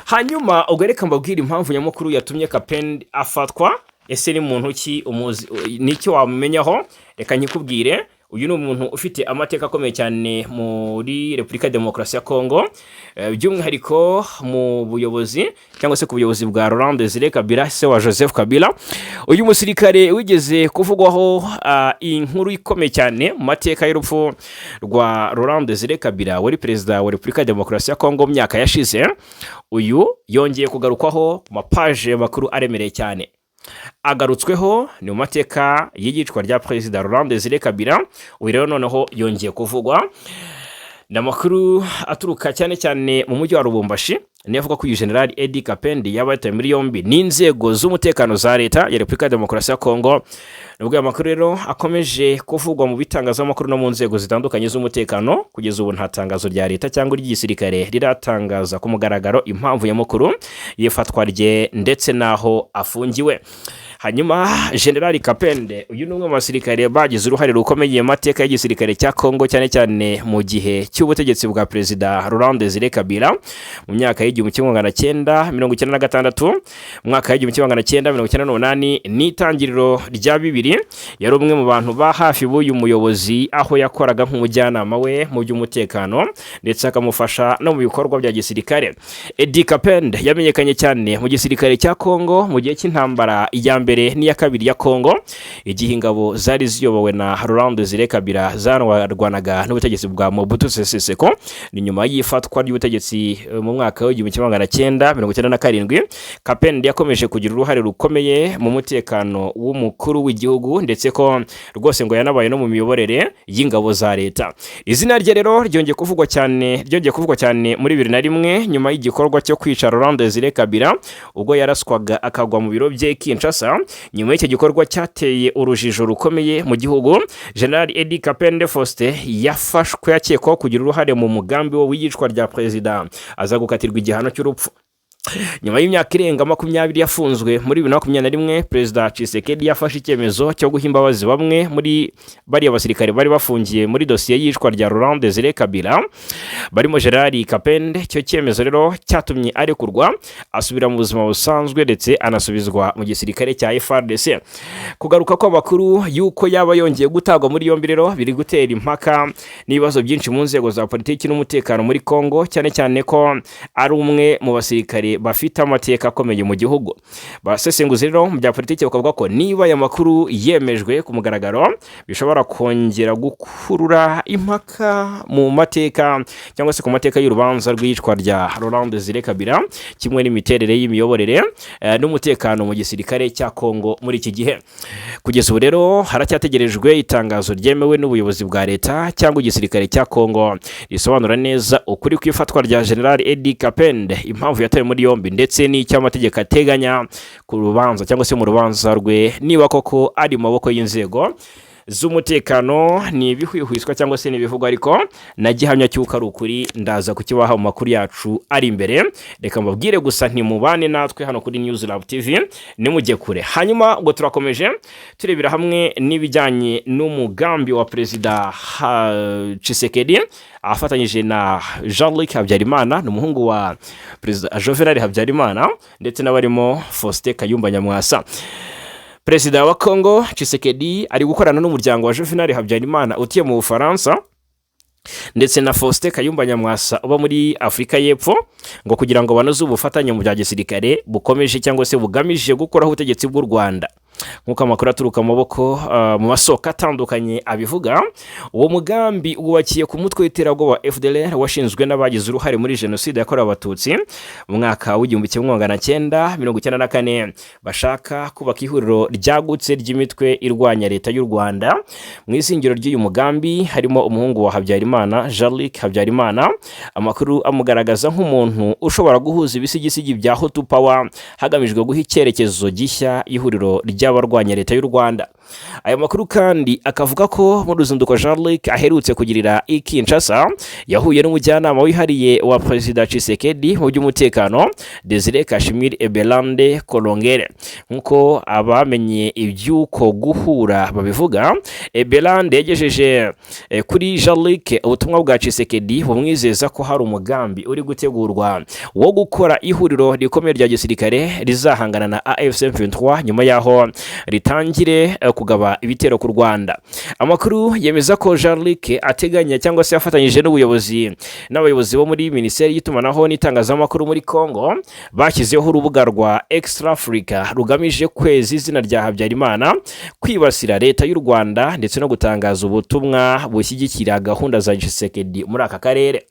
Hanyuma ubwo reka mbabwire impamvu nyamukuru yatumye Kapende afatwa. Ese ni muntu ki? Umuzi n'icyo wamumenyaho? Reka nkikubwire. Uyu ni umuntu ufite amateka akomeye cyane muri Repubulika ya Demokarasi ya Kongo, by'umwihariko mu buyobozi cyangwa se ku buyobozi bwa Laurent Desire Kabila, se wa Joseph Kabila. Uyu musirikare wigeze kuvugwaho inkuru ikomeye cyane mu mateka y'urupfu rwa Laurent Desire Kabila wari perezida wa Repubulika ya Demokarasi ya Kongo mu myaka yashize, uyu yongeye kugarukwaho mu mapaje makuru aremereye cyane. Agarutsweho ni mu mateka y'iyicwa rya perezida Laurent Desire Kabila. Uyu rero noneho yongeye kuvugwa. Ni amakuru aturuka cyane cyane mu mujyi wa Lubumbashi, niyo avuga ko uyu General Eddy Kapende yaba yatawe muri yombi n'inzego z'umutekano za leta ya Repubulika ya Demokarasi ya Kongo. Nubwo aya makuru rero akomeje kuvugwa mu bitangazamakuru no mu nzego zitandukanye z'umutekano, kugeza ubu nta tangazo rya leta cyangwa iry'igisirikare riratangaza ku mugaragaro impamvu nyamukuru y'ifatwa rye ndetse n'aho afungiwe. Hanyuma General Kapende uyu ni umwe mu basirikare bagize uruhare rukomeye mu mateka y'igisirikare cya Kongo, cyane cyane mu gihe cy'ubutegetsi bwa perezida Laurent Desire Kabila mu myaka y'1996, mu mwaka w'1998 n'itangiriro rya 2000. Yari umwe mu bantu ba hafi b'uyu muyobozi, aho yakoraga nk'umujyanama we mu by'umutekano ndetse akamufasha no mu bikorwa bya gisirikare. Eddy Kapende yamenyekanye cyane mu gisirikare cya Kongo mu gihe cy'intambara ya mbere n'iya kabiri ya Kongo, igihe ingabo zari ziyobowe na Laurent Desire Kabila zarwanaga n'ubutegetsi bwa Mobutu Sese Seko. Ni nyuma y'ifatwa ry'ubutegetsi mu mwaka w'1997. Kapende yakomeje kugira uruhare rukomeye mu mutekano w'umukuru w'igihugu, ndetse ko rwose ngo yanabaye no mu miyoborere y'ingabo za leta. Izina rye rero ryongeye kuvugwa cyane muri 2001, nyuma y'igikorwa cyo kwica Laurent Desire Kabila ubwo yaraswaga akagwa mu biro bye Kinshasa. Nyuma y'icyo gikorwa cyateye urujijo rukomeye mu gihugu, General Eddy Kapende Faustin yafashwe akekwaho kugira uruhare mu mugambi wo w'iyicwa rya perezida, aza gukatirwa igihano cy'urupfu. Nyuma y'imyaka irenga 20 yafunzwe, muri 2021 perezida Tshisekedi yafashe icyemezo cyo guha imbabazi bamwe muri bariya basirikare bari bafungiye muri dosiye y'iyicwa rya Laurent Desire Kabila, barimo General Kapende. Icyo cyemezo rero cyatumye arekurwa, asubira mu buzima busanzwe, ndetse anasubizwa mu gisirikare cya FARDC. Kugaruka kw'amakuru y'uko yaba yongeye gutabwa muri yombi rero biri gutera impaka n'ibibazo byinshi mu nzego za politiki n'umutekano muri Congo, cyane cyane ko ari umwe mu basirikare Abasirikare bafite amateka akomeye mu gihugu. Basesenguzi rero mu bya politiki bakavuga ko niba aya makuru yemejwe ku mugaragaro, bishobora kongera gukurura impaka mu mateka cyangwa se ku mateka y'urubanza rw'iyicwa rya Laurent Desire Kabila, kimwe n'imiterere y'imiyoborere n'umutekano mu gisirikare cya Kongo muri iki gihe. Kugeza ubu rero haracyategerejwe itangazo ryemewe n'ubuyobozi bwa leta cyangwa igisirikare cya Kongo risobanura neza ukuri kw'ifatwa rya General Eddy Kapend, impamvu yatawe muri yombi, ndetse n'icyo amategeko ateganya ku rubanza cyangwa se mu rubanza rwe, niba koko ari mu maboko y'inzego z'umutekano. Ni ibihwihwiswa cyangwa se ni ibivugwa, ariko na gihamya cy'uko ari ukuri ndaza kukibaha mu makuru yacu ari imbere. Reka mbabwire gusa ntimubane natwe hano kuri News Lab TV, nimujye kure. Hanyuma ngo turakomeje turebera hamwe n'ibijyanye n'umugambi wa Perezida Tshisekedi afatanyije na Jean-Luc Habyarimana, ni umuhungu wa Perezida Juvenal Habyarimana, ndetse n'abarimo Faustin Kayumba Nyamwasa. Perezida wa Congo Tshisekedi ari gukorana n'umuryango wa Juvenal Habyarimana utuye mu Bufaransa ndetse na Faustin Kayumba Nyamwasa uba muri Afurika y'Epfo, ngo kugira ngo banoze ubufatanye mu bya gisirikare bukomeje cyangwa se bugamije gukuraho ubutegetsi bw'u Rwanda. Nk'uko amakuru aturuka mu maboko mu masoko atandukanye abivuga, uwo mugambi wubakiye ku mutwe w'iterabwoba FDLR washinzwe n'abagize uruhare muri Jenoside yakorewe Abatutsi mu mwaka w'1994, bashaka kubaka ihuriro ryagutse ry'imitwe irwanya leta y'u Rwanda. Mu izingiro ry'uyu mugambi harimo umuhungu wa Habyarimana, Jean-Luc Habyarimana. Amakuru amugaragaza nk'umuntu ushobora guhuza ibisigisigi bya Hutu Power hagamijwe guha icyerekezo gishya ihuriro ry'abarwanya leta y'u Rwanda. Aya makuru kandi akavuga ko mu ruzinduko Jean-Luc aherutse kugirira i Kinshasa, yahuye n'umujyanama wihariye wa Perezida Tshisekedi mu by'umutekano, Desire Kashmir Ebelande Kolongere. Nk'uko abamenye iby'uko guhura babivuga, Ebelande yagejeje kuri Jean-Luc ubutumwa bwa Tshisekedi bumwizeza ko hari umugambi uri gutegurwa wo gukora ihuriro rikomeye rya gisirikare rizahangana na AFC M23 nyuma y'aho ritangire kugaba ibitero ku Rwanda. Amakuru yemeza ko Jean-Luc ateganya cyangwa se yafatanyije n'ubuyobozi n'abayobozi bo muri Minisiteri y'itumanaho n'itangazamakuru muri Congo, bashyizeho urubuga rwa Extra Africa rugamije kweza izina rya Habyarimana, kwibasira leta y'u Rwanda ndetse no gutangaza ubutumwa bushyigikira gahunda za Tshisekedi muri aka karere.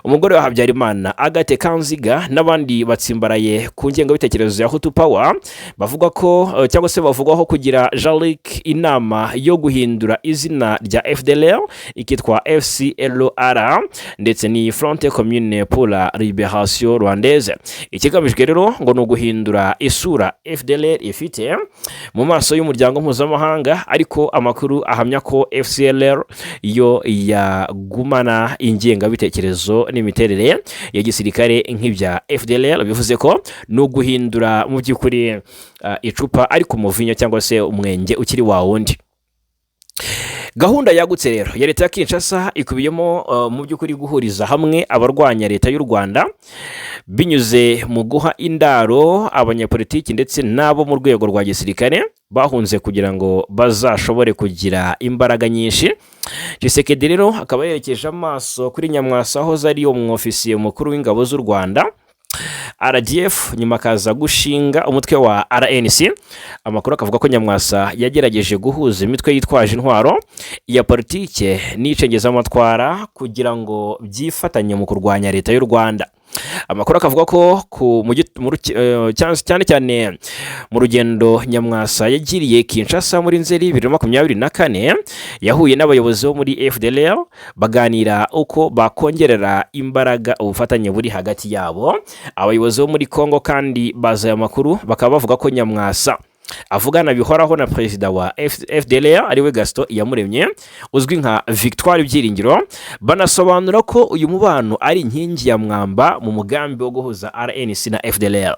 Umugore wa Habyarimana, Agathe Kanziga, n'abandi batsimbaraye ku ngengabitekerezo ya Hutu Power bavuga ko cyangwa se bavugwaho kugira Jean-Luc inama yo guhindura izina rya FDLR ikitwa FCLR, ndetse ni Front Commune pour la Libération Rwandaise. Ikigamijwe rero ngo ni uguhindura isura FDLR ifite mu maso y'umuryango mpuzamahanga, ariko amakuru ahamya ko FCLR yo yagumana ingengabitekerezo n'imiterere ya gisirikare nk'ibya FDLR. Bivuze ko ni uguhindura mu by'ukuri icupa, ariko umuvinyo cyangwa se umwenge ukiri wa wundi. Gahunda yagutse rero ya leta ya Kinshasa ikubiyemo mu by'ukuri guhuriza hamwe abarwanya leta y'u Rwanda binyuze mu guha indaro abanyapolitiki ndetse n'abo mu rwego rwa gisirikare bahunze, kugira ngo bazashobore kugira imbaraga nyinshi. Tshisekedi rero akaba yerekeje amaso kuri Nyamwasa wahoze ari umwofisiye mukuru w'ingabo z'u Rwanda RDF, nyuma akaza gushinga umutwe wa RNC. Amakuru akavuga ko Nyamwasa yagerageje guhuza imitwe yitwaje intwaro, iya politike n'icengezamatwara, kugira ngo byifatanye mu kurwanya leta y'u Rwanda. Amakuru akavuga ko ku mu git- mu ruki- eh, cyane cyane cyane mu rugendo Nyamwasa yagiriye Kinshasa muri Nzeri 2024, yahuye n'abayobozi bo muri FDLR baganira uko bakongerera imbaraga ubufatanye buri hagati yabo. Abayobozi bo muri Congo kandi baza aya makuru bakaba bavuga ko Nyamwasa avugana bihoraho na perezida wa FDLR, ariwe Gaston Iyamuremye uzwi nka Victoire Byiringiro, banasobanura ko uyu mubano ari inkingi ya mwamba mu mugambi wo guhuza RNC na FDLR.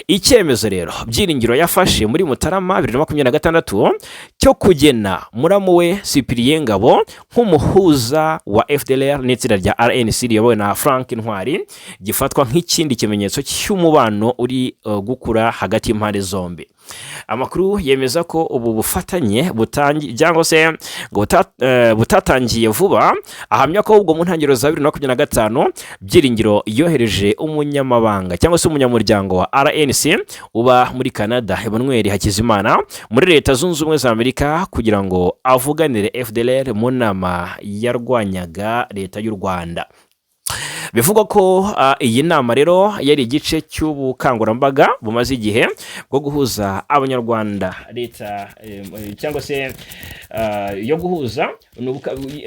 Icyemezo rero Byiringiro yafashe muri Mutarama 2026 cyo kugena muramu we Cyprien Ngabo nk'umuhuza wa FDLR n'itsinda rya RNC riyobowe na Frank Ntwari gifatwa nk'ikindi kimenyetso cy'umubano uri gukura hagati y'impande zombi. Amakuru yemeza ko ubu bufatanye butangi cyangwa se ngo butatangiye vuba. Ahamya ko ubwo mu ntangiriro za 2025, Byiringiro yohereje umunyamabanga cyangwa se umunyamuryango wa RNC uba muri Canada, Emmanuel Hakizimana, muri Leta Zunze Ubumwe za Amerika kugira ngo avuganire FDLR mu nama yarwanyaga leta y'u Rwanda. Bivugwa ko iyi nama rero yari igice cy'ubukangurambaga bumaze igihe bwo guhuza Abanyarwanda leta cyangwa se yo guhuza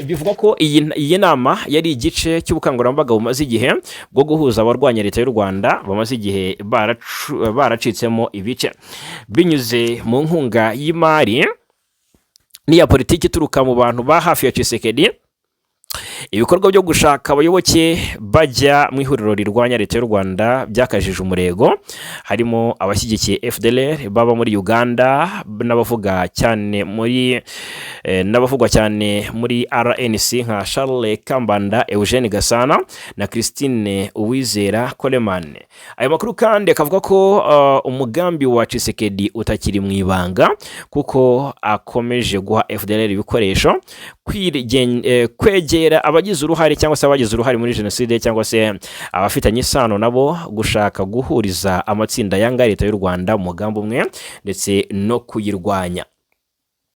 bivugwa ko iyi nama yari igice cy'ubukangurambaga bumaze igihe bwo guhuza abarwanya leta y'u Rwanda bamaze igihe baracitsemo ibice, binyuze mu nkunga y'imari n'iya politiki ituruka mu bantu ba hafi ya Tshisekedi. Ibikorwa byo gushaka abayoboke bajya mu ihuriro rirwanya leta y'u Rwanda byakajije umurego, harimo abashyigikiye FDLR baba muri Uganda n'abavugwa cyane muri RNC nka Charles Kambanda, Eugene Gasana na Christine Uwizera Coleman. Ayo makuru kandi akavuga ko umugambi wa Tshisekedi utakiri mu ibanga, kuko akomeje guha FDLR ibikoresho, kwegera abagize uruhare cyangwa se abagize uruhare muri jenoside cyangwa se abafitanye isano nabo, gushaka guhuriza amatsinda yanga leta y'u Rwanda mu mugambi umwe ndetse no kuyirwanya.